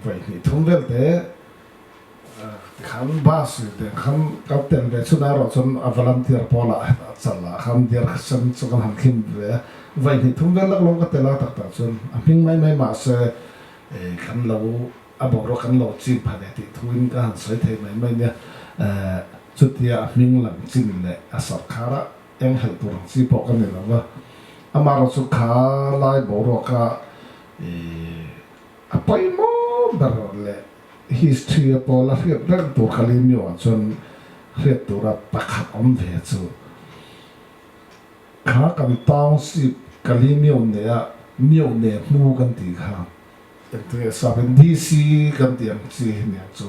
vaihnih thum vel te tikhan bus te khan kan tel ve chhun erawh chuan a volunteer pawl ah hetah chal ah khan diar sen chu kan han thlim ve a, vaihnih thum vel lak lo ka tel a tak tak chuan a hming mai mai mahse kan lo a boruak kan lo chim pha ve tih thu in ka han sawi thei mai mai nia. Chutia a hming lang chin leh a sarkhar a eng helh tur ang chi pawh ka ni lo va, amaherawh chu kha lai boruaka a pawimawh ber leh history a pawl a hriat reng tur ka limioah chuan hriat tura pakhat awm ve chu kha kan township ka limio neia mio ne hmu kan tih kha. Engtinge sapin DC kan tih ang chi hi nia chu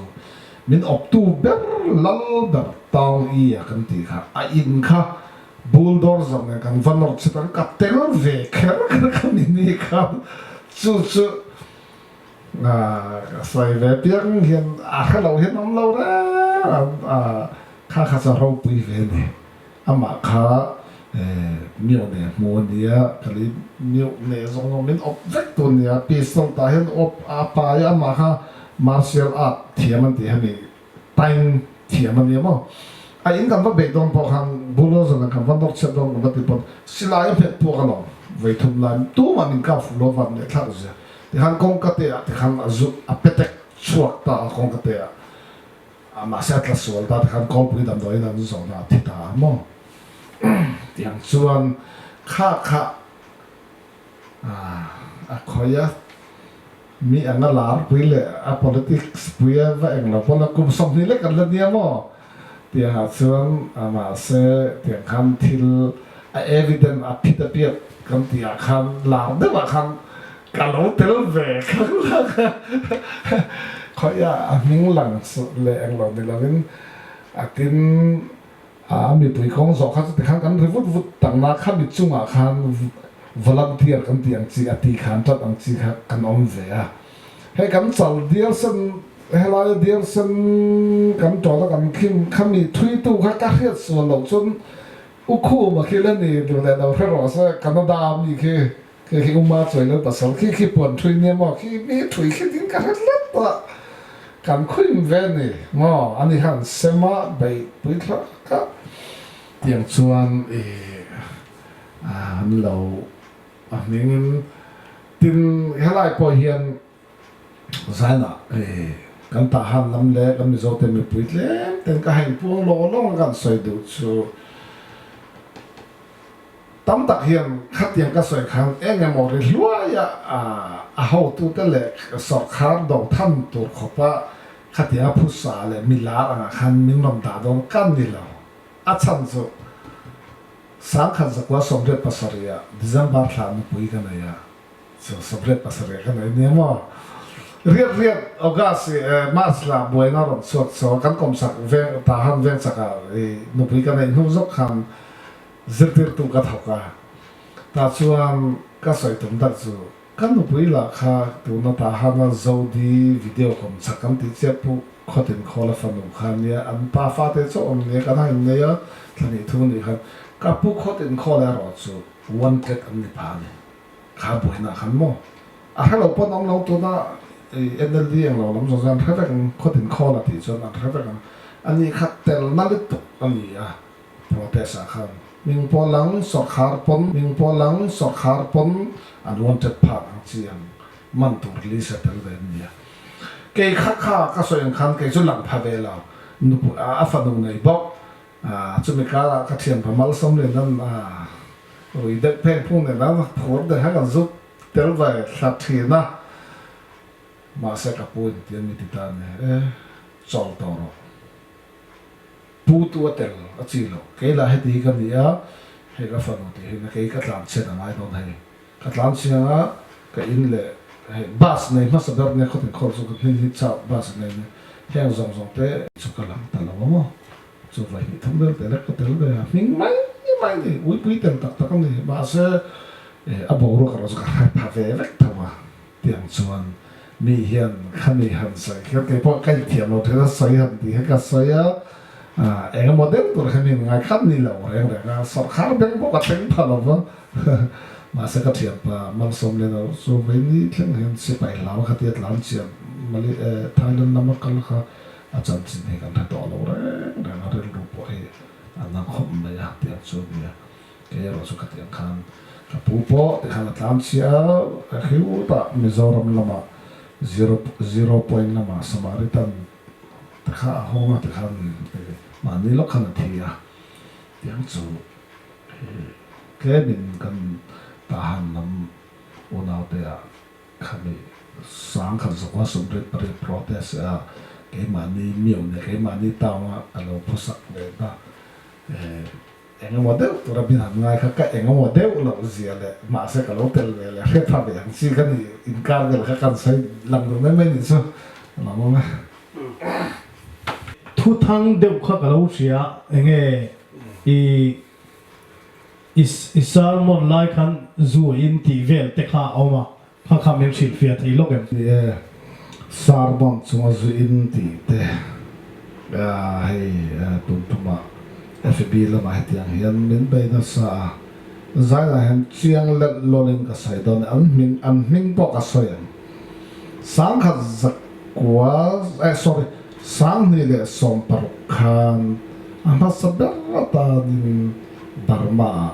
min awptu ber lal ber Taung I a kan tih kha a in kha bulldozer nen kan va nawr chhit ang ka tel ve kher kher kha ni ni khan chu chu ka sawi ve piang hian a hre lo hian awm lo reng a kha kha chu a ropui ve a ni. Amah kha mioh ne hmu a nia, ka lei mioh ne zawng zawng min awp vek tur a nia, pistol tah hian awp a pai a, amah kha martial art thiam an tih hemi time thiam a nia maw. A in kan va beih dawn pawh khan bulldozer nen kan va nawr chhiat dawn kan va ti pawn silai a hmet puak alawm vei thum lai tumah min kap fuh lo van leh thlak zia tikhan kawngka te ah tikhan a zut a petek chhuak ta a kawngka te ah. Mahse a tla sual ta te khan kawlpui damdawiin an zawhna a thi ta a maw? Tiang chuan kha kha a khawi a, mi anga lar pui leh a politics pui a va eng lo pawn a kum 20 lek an la nia maw? Tiangah chuan mahse tiang khan thil a evident a phit a piat kan tihah khan lar deuhah khan Ka lo tel ve kha khawiah a hming lang leh eng lo ni lovin a tin a mipui kawng zawh kha chu tikhan kan ri vut vut takna kha mi chungah khan volunteer kan tih ang chi a ti khan tat ang chi kha kan awm ve a. Hei kan chal dial sen helaia dial sen kan tawn a kan khim kha mi thuitu kha ka hriat sual loh chuan U Khuma khi la ni duh leh lo hre rawh se Canada mi khi Khi khi uma chuai lo pasal khi khi puan thui nia maw khi mi thui khi ding ka hre tlat a kan khuim ve ni maw ani khan sema beih pui thlak a tiang chuan i an lo a hming in tin helai pawh hian zainah i kan tahan lam leh kan Mizo te mipui tlem ten ka hain puang lawng lawng a kan sawi duh chu. Tam tak hian khatiang ka sawi khan eng emaw ri hluaia a hotute leh sawrkhar do than tur khawpa khatianga phusa leh milar angah khan min rawn dah dawn ka ni lo. A chhan chu 1987 ah December thla nupui ka nei a, chu 87 ka nei nia maw? Riat riat August i March thla buaina rawn chhuak chho a, kan kawmchak veng Tahan vengchakah i nupui ka neih hnu zawk khan Zirtirtu ka thawk a, tah chuan ka sawi tum tak chu ka nupui lah kha tuna Tahana Zodi video kawm chak kan tih chiah pu Khawtin Khawla fanu kha nia, an pa fate chauh awm nia kan han innei a, thla hnih thu nih khan ka pu Khawtin Khawla erawh chu wanted an ni pha a ni. Kha buaina khan maw a hre lo pawn awm lo tuna NLD eng lo lam zawng zawng an hre vek ang Khawtin Khawla tih chuan an hre vek ang ani kha telna lutuk a ni a. Protest ah khan ming pawh lang sawrkhar pawn ming pawh lang sawrkhar pawn an wanted phak ang chi ang man tur list a tel ve an nia. Kei kha kha ka sawi ang khan kei chu lang pha ve lo nupui a fanu nei bawk chumi karah ka thianpa Malsawmlian an rui deuh pheng phung nen a phur deuh kha kan zut tel ve thla thin a mahse ka pu in ti an mi ti ta nia e. Chawl tawh rawh. Pu tu a tel a chi loh. Kei lah heti hi ka ni a, hei ka fanu tih hi na kei ka tlan chhiat a ngai dawn hei. Ka tlan chiang a, ka in leh hei bus nei hmasa ber nia khawtin khawl chu ka hmin hi chau bus nei nia heng zawng zawng te chu ka lang ta lo a maw. Chu vawi hnih thum vel te lek ka tel ve a, hming mai mai ni, uipui tel tak tak a ni. Mahse a boruak erawh chu ka hre pha ve vek tho a. Tiang chuan mi hian khami han sawi kher kei pawh ka inthiam lo thin a, sawi han tih hi ka sawi a, eng emaw deuh tur hian min ngai khat ni lo reng reng a, sawrkhar beng pawh ka thleng pha lo va, mahse ka thianpa Malsawm Lena chu vei ni thleng hian sipai hlau kha tia tlan chiam Mali Thailand lama kal kha a chanchin hi kan hre tawh lo reng reng a, rilru pawh hi a na khawp mai a tiang chu a nia. Kei erawh chu khatiang khan ka pu pawh tikhan a tlan chhia a, khiutah Mizoram lamah zero zero point lamah Samaritan te kha a hawng a tikhan mahni lawk khan a thi a, tiang chu tlemin kan Tahan lam unaute ah Khami sangkhat zawka 88 protest a keimahni miau nia keimahni town a ka lo phusak ve ta eng emaw deuh tura min han ngai kha ka eng emaw deuh loh zia leh mahse ka lo tel ve leh hriat pha ve ang chi ka ni inkar vel kha kan sawi lang duh mai mai nih chu ka lo awm e. Thuthang deuh kha ka lo hria enge i I i sermon lai khan zu in tih vel te kha a awm a, kha kha min hrilhfiah thei lawk em? Ni e, sermon chunga zu in tih te hei tun tumah FB lamah hetiang hian min bei nasa a, zainah hian chiang lelh lawlin ka sawi dawn e, an hming an hming pawh ka sawi ang. 10,000 eh sorry 2016 khan a hmasa ber atanin Burma-ah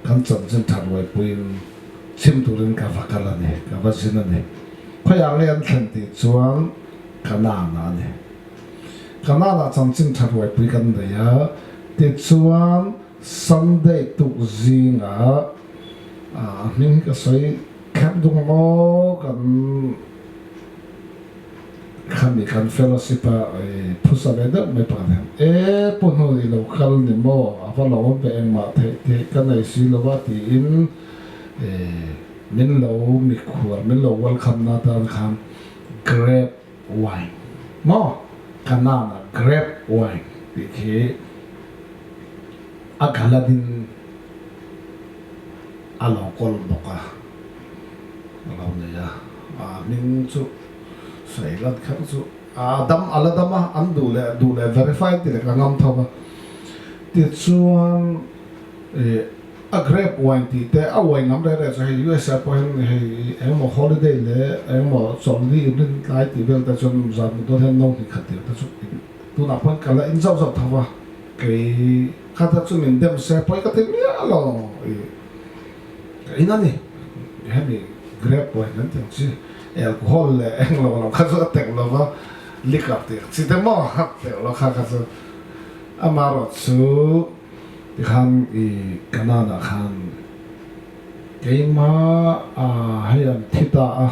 kan chanchin tha ruaipuiin chhim turin ka va kal a ni, ka va zin a ni. Khawiah nge an thlen tih chuan Kanaan-ah a ni. Kanaan-ah chanchin tha ruaipui kan nei a, tichuan Sunday tuk zingah a hming hi ka sawi kher dung maw kan Khami kan fellowship a phusa ve deuh mai pakhat hian, E pu hnu i lo kal ni maw? A va lo awm ve engmah theih theih ka nei si lo a tiin min lo mikhual, min lo welcome na atan khan grape wine maw? Kanaan-a grape wine tih khi a gallon-in a lo kawl bawk a, a lo nei a, a hming chu. Sawi lan kher chu a dam a la dam a, an duh leh duh leh verify ti leh ka ngam tho a. Tichuan ih a grape wine tih te a wine lam reh reh chu hei USA pawh hian hei engemaw holiday leh engemaw chawlhni inrin tlai tih vel te chuan zan mut dawn hian no hnih khat tir te chu tunah pawhin ka la in zauh zauh tho a. Kei kha te chu min dem se pawi ka ti miah lo ih Ka in a ni. Hemi grape wine kan tih ang chi alcohol leh eng lo lo kha chu a teuh lo va, liquor tih ang chi te maw a teuh lo kha kha chu. Amaherawh chu tikhan i Canaan ah khan keimah hei an thi ta a,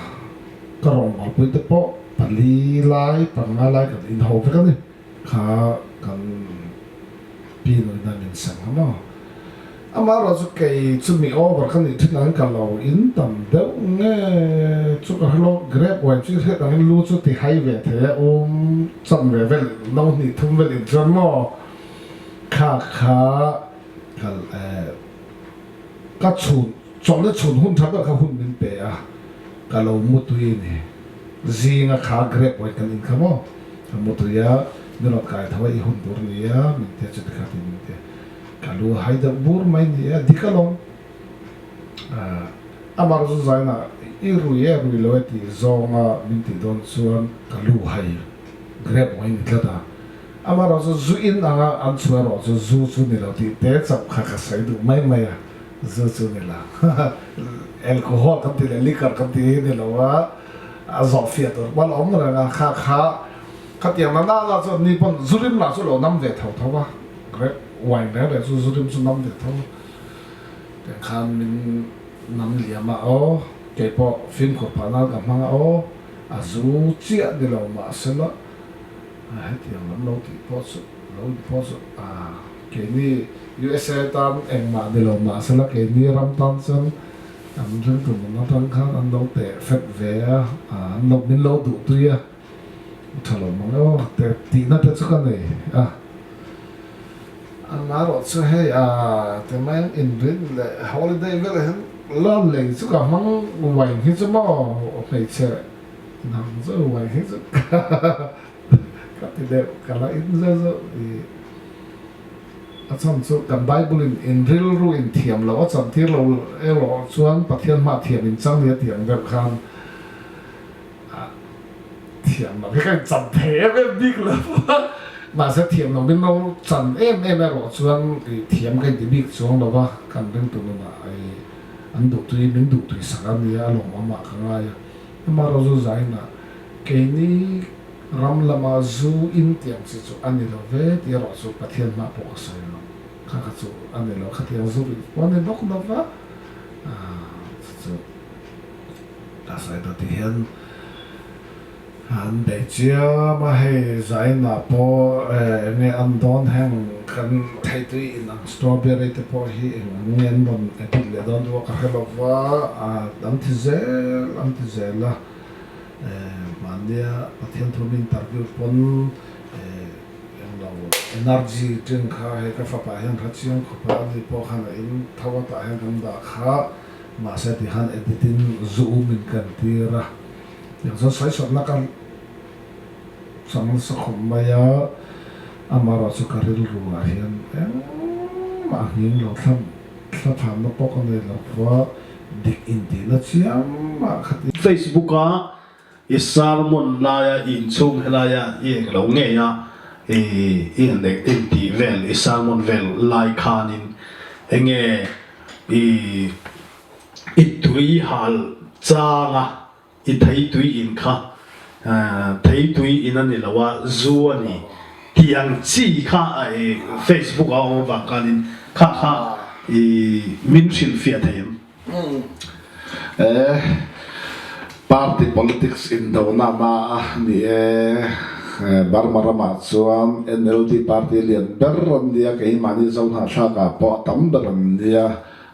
ka rawngbawlpui te pawh pali lai panga lai kan inho vek a ni. Kha kan pi nuina min sem a maw? Amaherawh chu kei chu mi over ka nih thin angin ka lo in tam deuh nge chu ka hrelo, grape wine chu i hriat angin lu chu ti hai ve thei e, um chan ve vel no hnih thum vel in chuan maw kha kha kal eh ka chhun chawlhna chhun hun tha ber kha hun min pe a, ka lo mutui a ni. Zinga kha grape wine kan in kha maw? Ka mutui a, min rawn kai tho a, i hun tur ni a, min tia chuti kha ti min tia. Ka lu a hai deuh bur mai ni e, dik alawm. Amar zu zainah i rui e, rui lo e tih zawnga min tih dawn chuan ka lu hai grape wine ni tlat a. Amaherawhchu zu in anga an chhuah erawh chu zu chu ni lo tih te chauh kha ka sawi duh mai mai a, zu chu ni lo. Alcohol kan tih leh liquor kan tih hi ni lo a, a zawh fiah tur pawh a la awm reng a, kha kha khatiang na na na chuan ni pawn zu rim lah chu lo nam ve tho tho a, grape wine reng reng chu zu rim chu nam ve tho a, tiang khan min nam liam a aw, keipawh fimkhur phah nan ka hmang a aw, a zu chiah ni lo mahsela. Hetiang lam lo tih pawh chu lo in pawh chu keini USA tan engmah ni lo mahsela keini ram tan chuan an ringtu nun atang khan an lo teh fet ve a, an lo min lo duh tui a, tha lo mang emaw te tihna te chu ka nei a. Amaherawh chu hei ti mai ang inrin leh holiday velah hian loan lei chu ka hmang uain hi chu maw hmeichhe Nang chu uai hi chu ka ti deuh, ka la in zeuh zeuh i a chhan chu kan Bible in in rilru in thiam loh a chan tir lo erawh chuan Pathian hmah thiam in chang nia tih ang deuh khan thiam loh hi ka in chan thei em em bik lo a, mahse thiam loh min lo chan em em erawh chuan i thiam ka inti bik chuang lo va, kan ringtu nunah i an duhtui min duhtui sak a nia a lawmawmah ka ngai a. Amaherawh zu zaina keini ram lama zu in tih ang chi chu a ni lo ve tih erawh chu Pathian hmah pawh ka sawi lo. Kha kha chu a ni lo, khatiang zu rih pawh a ni bawk lo va, chu chu ka sawi ta tih hian an bei chiam a, hei zaina pawh eng nge an dawn heng kan theitui in ang strawberry te pawh hi eng ang nge an rawn edit leh dawn chu ka hre lo va, an ti zel an ti zel a, mahnia Pathian thu min interview pawn eng lo energy drink kha hei ka fapa hian hre chiang khawp a, ani pawh khan a in tho a tah hian kan dah kha mahse tikhan edit in zu um in kan tir a. Tiang chuan sawi sawtna ka chang nasa khawp mai a, amaherawh chu ka rilru ah hian engmah nghing lo thla thla thanna pawh ka nei lo va, dik intihna chiam mah kha ti. Facebook a i sermon laia i inchhung helaia i eng lo ngei a i i han intih vel i sermon vel lai khanin enge i i tui hal changa I thei tui in kha thei tui in a ni lo a, zu a ni tih ang chi kha Facebook a awm avang khanin kha kha i min hrilhfiah thei em? E, party politics indona na a ni e. Burma ramah chuan NLD party lian ber an nia, keimahni Zohnahthlakah pawh a tam ber an nia.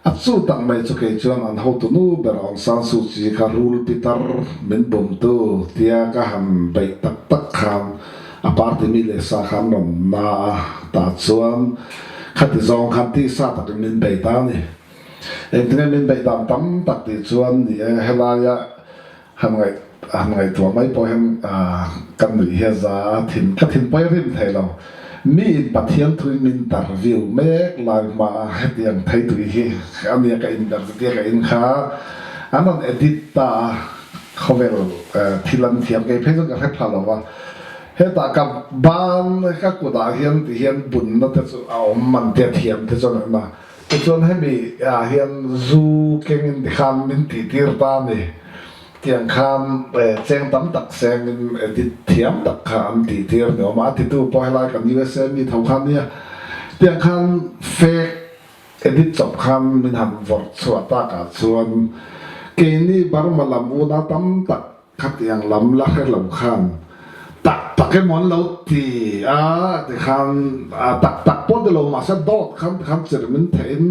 A chu tak mai chu kei chuan an hotu nu ber Aung San Suu Kyi kha rul pitar min bumtu tia ka han beih tak tak khan a party mi leh sa kha an rawn na a, tah chuan khati zawng khan tisa takin min bei ta a ni. Engtinge min beih dan tam tak tih chuan ni e, helaia Han ngaih han ngaihtuah mai pawh hian kan nuih hi a za a, thin ka thin pawh hi a rim thei lo. Mi in Pathian thuin min interview mek lai hma a hetiang thei tui hi a nia ka in ber chutia ka in kha an rawn edit ta a, khawvel thil an thiam kei phei chuan ka hre pha lo va. Hetah ka ban ka kutah hian ti hian bunna te chu a awm man tia thiam te chuan an a. Tichuan hemi ah hian zu kengin tikhan min tihtir ta a ni. Tiang khan cheng tam tak sengin edit thiam tak kha an tihtir ni awm a, a titu pawh helai kan USA mi tho kha nia. Tiang khan fake edit chawp khan min han vawrh chhuah takah chuan keini Burma lam unau tam tak Khatiang lam la hre lo khan tak tak emaw an lo ti a tikhan tak tak pawh ni lo mahse dawt khan tikhan chir min theih in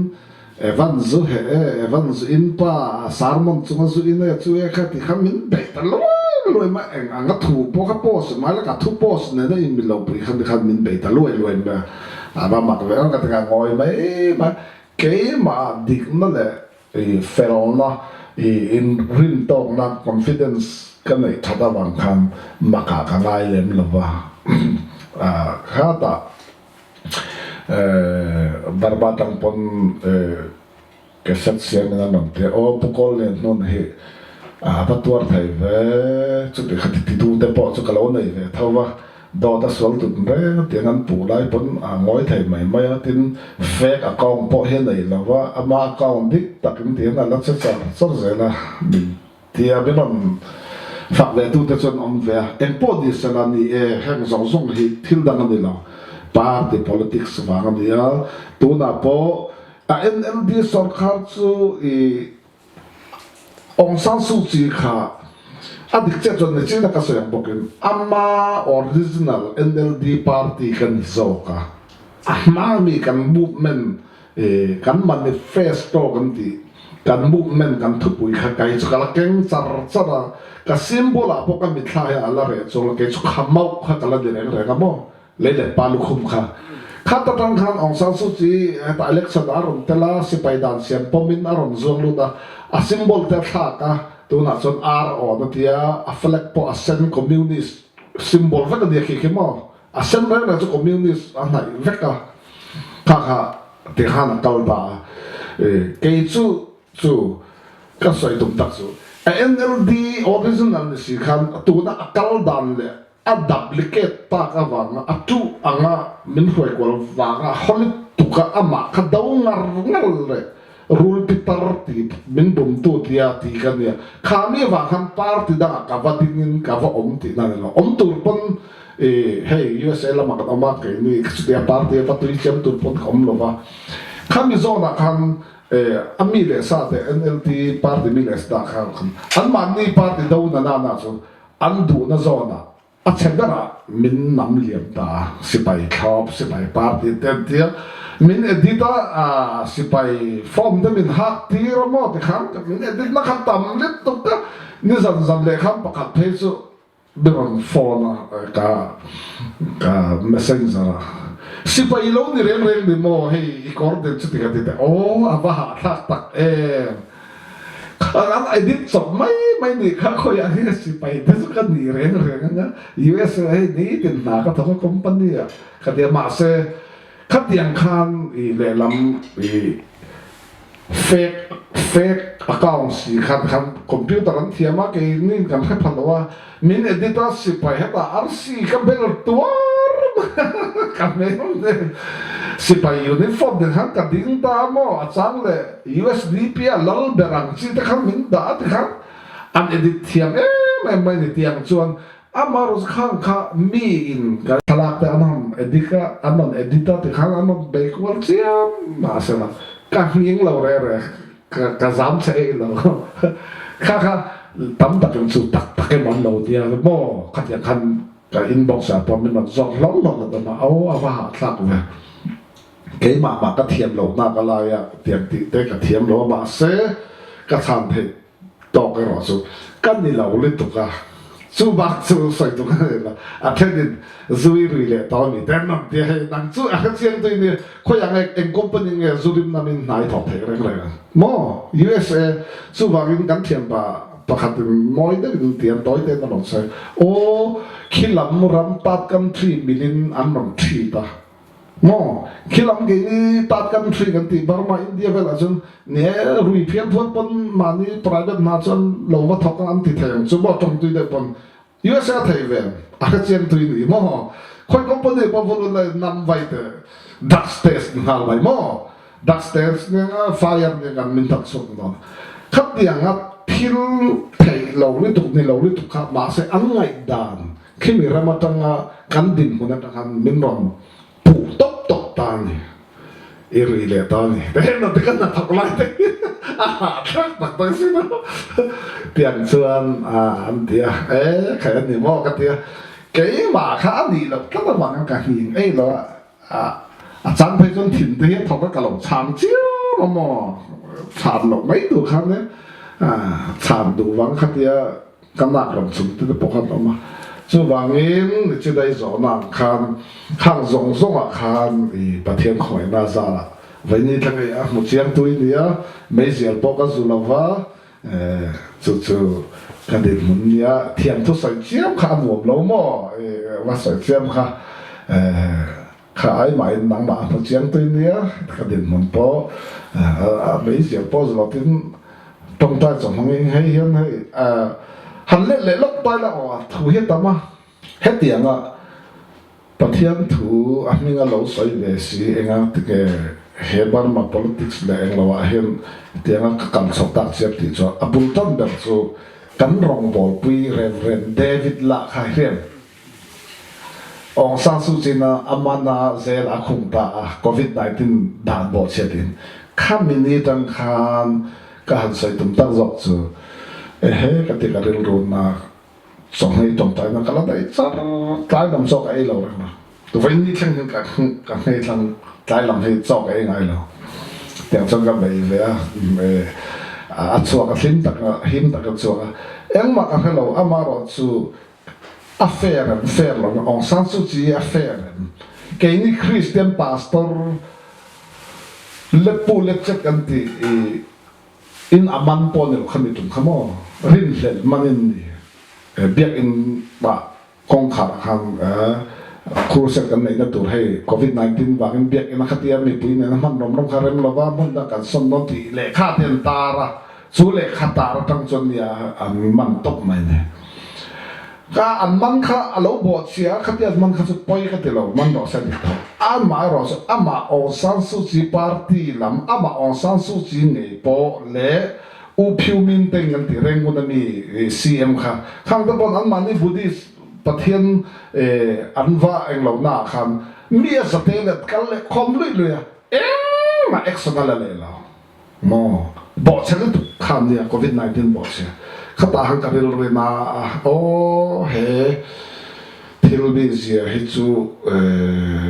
Evan zu he e Evan zu in pa sermon chunga zu in e chu e kha tikhan min beih ta luai luai mai eng anga thu pawh kha post mai la ka thu post nena in mi lo pui khan tikhan min beih ta luai luai mai a a va mak ve ang ka tikhan ngawi mai mai keimah dikna leh I felna, i inrintawkna, confidence, ka neih that avang khan makah ka ngai lem lo va. Khatah Burma tang pawn cassette siamin an rawn ti a, aw Pu Kawllian hnun hi a va tuar thei ve, chuti khati titu te pawh chu ka lo nei ve tho va. Dawt a sual tut reng a tiang an puh lai pawn a ngawi thei mai mai a, tin fake account pawh hi a nei lo va, ama account dik tak in tiang a la che char char zel a, min tia min rawn fak ve tu te chuan awm ve a, engpawh ni sela ni e, heng zawng zawng hi thil dang a ni lo, party politics vang a ni a, tunah pawh a NLD sorkar chu i Aung San Suu Kyi kha. A dik chiah chuan nichin a ka sawi ang bawkin ama original NLD party ka ni zawk a, a hma mi kan movement kan manifesto kan tih kan movement kan thupui kha kei chu ka la keng char char a, ka symbol ah pawh ka mitthla hian a la reh chuang lo, kei chu kha mauh kha ka la ni reng reng a maw, lei leh pa lukhum kha. Kha ta tang khan Aung San Suu Kyi hetah election ah a rawn tel a, sipai dan siam pawmin a rawn zuang lut a, a symbol te a thlak a, tunah chuan ar awn a tia, a flag pawh a sen communist symbol vek a nia khi khi maw. A sen reng reng chu communist a hnaih vek a, kha kha ti khan a kal ta a. Kei chu chu ka sawi tum tak chu a NLD original ni si khan tuna a kal dan leh a duplicate tak avanga a tuh anga min hruai kual vanga hawlit tuka amah kha do ngar ngar leh Rul pitar ti min bumtu tia ti ka nia. Kha mi avang khan party dangah ka va dingin ka va awm tihna a ni lo. Awm tur pawn i hei USA lamah kan awm a, keini chutia party a va tui chiam tur pawn ka awm lo va. Kha mi zawnah khan a mi leh sa te NLD party mi leh sa khan anmahni party do na na na chu an duhna zawnah A chhe berah min nam liam ta a, sipai thlawp, sipai party te an tia, min edit a, sipai form te min hak tir a maw tikhan min edit na kha tam lutuk a, ni zan zan leh khan pakhat phei chu mi rawn phone a ka ka messenger a, sipai lo ni reng reng ni maw hei i kawr den chuti ka ti teh, aw a va hahthlak tak em. An edit chawp mai mai nih kha khawiah hi sipai te chu ka nih reng reng anga USA hei nitin hna ka thawk a company ah ka tia mahse khatiang khan i lehlam i fake fake account si khan khan computer an thiam a keini kan hre pha lo a min edit a sipai hetah arsi ka bel tuar ka hmel nen sipai uniform nen khan ka ding ta a maw a chang leh USDP a lal ber ang chi te khan min dah a ti khan an edit thiam em em mai ni tiang chuan amarawh chu khang kha mi in ka thlalak te an han edit a an rawn edit a ti khan an rawn bei kual chiam mahsela ka hming lo reh reh ka ka zam che ei lo kha kha tam takin chu tak tak em an lo tia maw khatiang khan ka inbox ah pawh min rawn zawt hlawm hlawm a dawm a aw a va hahthlak ve. Keimah mah ka thiam loh nak a lai a, tiang tih te ka thiam lo a, mahse ka chhan theih tawk erawh chu ka ni lo lutuk a, chu bak chu sawi tum ka nei lo, a thenin zui rui leh tawh a ni te an rawn ti a, hei nang chu a hrechiang tui nia, khawiah nge eng company nge zu rim namin hna i thawk theih reng reng ang maw? USA, chuvangin kan thianpa pakhatin mawi deuhin tiang tawi tein a rawn sawi, aw khilam ram third country milin an rawn treat a, Maw? Khi lam keini third country kan tih Burma, India velah chuan ni e, rui phian phuan pawn mahni private hna chuan lo va thawk ang an ti thei ang chu maw tawngtui deuh pawn USA a thei ve a hre chiang tui ni maw? Khawi company pawh vul ula nam vai teh drugs test ni nghal mai maw? Drugs test nia fire nia kan min tak chhuak dawn khatianga thil theih lo lutuk ni lo lutuk kha mahse an ngaihdan Khimi ram atanga kan dinhmun atang khan min rawn puh tawp tawp ta a ni. I ri leh ta a ni. Heng te kan hnathawk lai te hi a hahthlak tak tak sin a. Tiang chuan an ti a, e khai a ni maw ka ti a. Keimah kha a nih loh tlat avangin ka nghing ei lo a, a chang phei chuan thin te hi a thawk a ka lo chhang chiam a maw. Chhan loh mai tur khan e chhan duh vang kha tia Ka nak ram chung te pawh khan awm a, chuvangin nichidai zawhna ang khan khang zawng zawngah khan i Pathian khawngaihna zarah vaini tla ngei a hmu chiang tui nia, meizial pawh ka zu lo va, chu chu ka dinhmun nia, thiam thusawi chiam kha a nuam lo maw, i va sawi chiam kha. Kha ai mahin nangmah a hmu chiang tui nia, ka dinhmun pawh a meizial pawh zawtin tawngtai chaw hmangin hei hian hei han let leh lawk tai la aw a thu hi a tam a. Hetianga Pathian thu a hminga lo sawi ve si enga tinge he Burma politics leh englo ah hian hetianga ka kal chho tak chiam tih chuan a bul tan ber chu kan rawngbawlpui Rev. David lah kha hian Aung San Suu Kyi na a man a zel a khung ta a, Covid 19 dan bawhchhiat in khami ni tang khan ka han sawi tum tak zawk chu. Ehe ka ti ka rilru na chawnghei tawngtaina ka la daih char tlai lam chaw ka ei lo reng a vawiin ni thleng hian ka ka nghei thlang tlai lam hi chaw ka ei ngai lo tiang chuan ka bei ve a a chhuak a hlim tak a him tak a chhuak a engmah ka hre lo amaherawhchu a fair em fair lo Aung San Suu Kyi a fair em keini Christian pastor leppu lepchet kan tih i In a man pawh ni lo kha mi tum kha maw? Rinhlelh man in ni. Biakinn ah kawngkhar ah khan crusade kan neihna tur hei covid 19 vangin biakinn a khatia mipui nena hman rawm rawm kha rem lova hmun dang kan sawn dawn tih lehkha te an tar a, chu lehkha tar atang chuan nia an man tawp mai ni. Ka an man kha a lo bawh chhia a, khatia an man kha chu pawi ka ti lo, man rawh se a dik tho. Amah erawh chu amah Aung San Suu Kyi party lam, amah Aung San Suu Kyi ngei pawh leh U Phyu Min Teng kan tih Rangoon a mi CM kha, khang te pawn anmahni Buddhist Pathian an va englo naah khan mi a zate let kal leh khawm luih luih a, engmah action a la leh lo. Maw bawhchhe lutuk kha nia covid 19 bawhchhe khatah han ka rilru in a aw he thil mi zia hi chu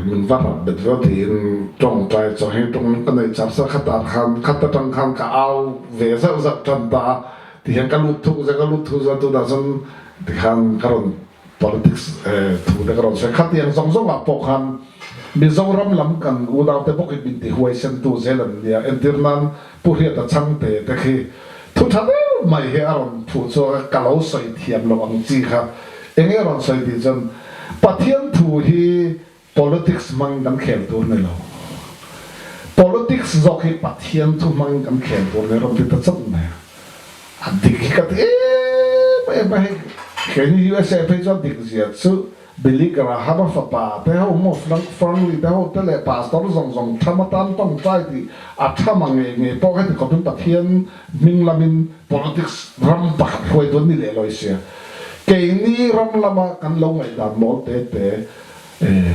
min va rat bet viau tiin tawngtai chaw hi tawng ka nei char char khatah khan khat atang khan ka au ve zauh zauh tan ta ti hian ka lut thuk zel ka lut thuk zel tunah chuan tikhan ka rawn Politics thu te ka rawn sawi. Khatiang zawng zawngah pawh khan Mizoram lam kan unaute bawkin min ti huaisentu zel an nia. Entir nan Pu Hriata Chhangte te khi thu tha deuh mai hi a rawn phuh chhuak a, ka lo sawi thiam loh ang chi kha eng nge rawn sawi tih chuan Pathian thu hi Politics hmangin kan khel tur ni lo. Politics zawk hi Pathian thu hmangin kan khel tur ni rawn ti ta chauh mai a. A dik hi ka ti em em a hei. Keini USA phei chuan dik zia chu Billy Graham a fapa te ho maw Frank Fernley te ho te leh pastor zawng zawng tham atan tawngtai tih a tham a ngei ngei pawh heti khawpin Pathian hming lamin politics ram pakhat hruaitu an ni leh lawi sia. Keini ram lama kan lo ngaihdan mawl te te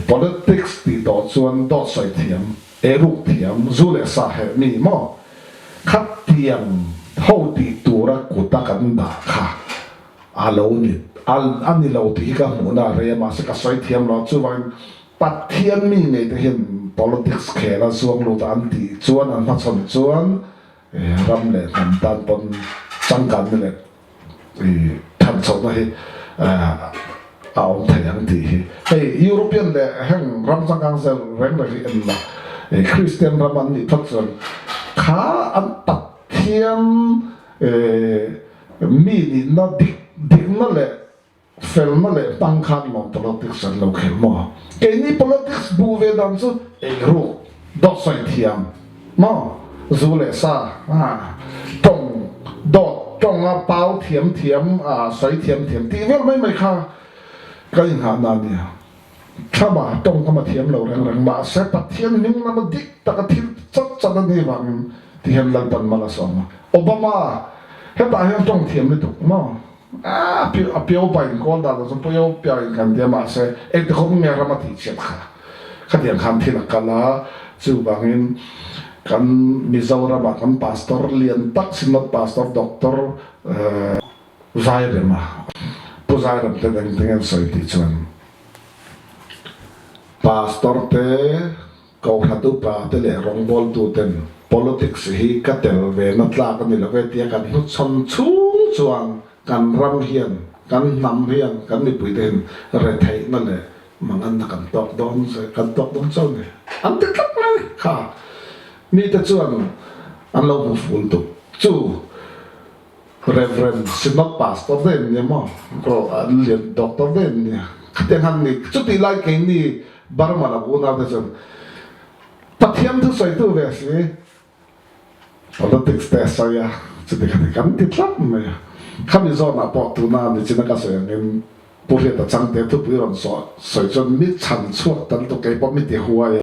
Politics tih tawh chuan dawt sawi thiam, eiruk thiam, zu leh sa herh mi maw? Khatiang ho tih tura kuta kan dah kha a lo ni a ni lo tih hi ka hmuhna a rei a, mahse ka sawi thiam lo a, chuvangin Pathian mi ngei te hian politics khel a zuang lut a an tih chuan an hmachhawn chuan ram leh hnam tan pawn changkanna leh thanchhohna hi a awm thei ang tih hi hei European leh heng ram changkang zel reng reng hi en la Christian ram an nih phawt chuan kha an Pathian mi nihna dik dikna leh Felna leh hmang khan lawm politics an lo khelh maw? Keini politics bu ve dan chu eiruk, dawt sawi thiam maw? Zu leh sa tawng dawt tawnga pau thiam thiam sawi thiam thiam tih vel mai mai kha kan inghahna a nia. Thama tawngkam a thiam lo reng reng mahse Pathian hming lama dik taka thil chat chat a nih vangin ti hian Lalpan mal a sawm a. Obama hetah hian tawng thiam lutuk maw? A pio pa in kawl dan ah cun pio piak in kan tia mahse engti khawp nge ram a tih chiat kha khatiang khan thil a kal a chuvangin kan Mizoram ah kan pastor lian tak Synod pastor Doctor Zairema Pu Zairem ten engtin nge an sawi tih chuan pastor te Kohhran upa te leh rawngbawltu ten politics hi ka tel ve na tlak a ni lo ve tia kan hnuchhawn chhung chuan kan ram hian, kan hnam hian, kan mipui te hian retheihna leh manganna kan tawk dawn kan tawk dawn chauh a ni. An ti tlat mai kha. Mite chuan an lo hmu ful tuk chu. Rev. Synod Pastor daih an nia maw? Lian Doctor daih an nia. Khatiang han ni. Chutih lai keini Burma lam unau te chuan Pathian thu sawitu ve si politics te a sawi a, chuti khati kan ti tlat mai a. Khami zawnah pawh tuna nichina ka sawi angin Pu Hriata Changte thupui rawn sawi chuan mi chhan chhuak tam tuk keipawh mi ti huai a.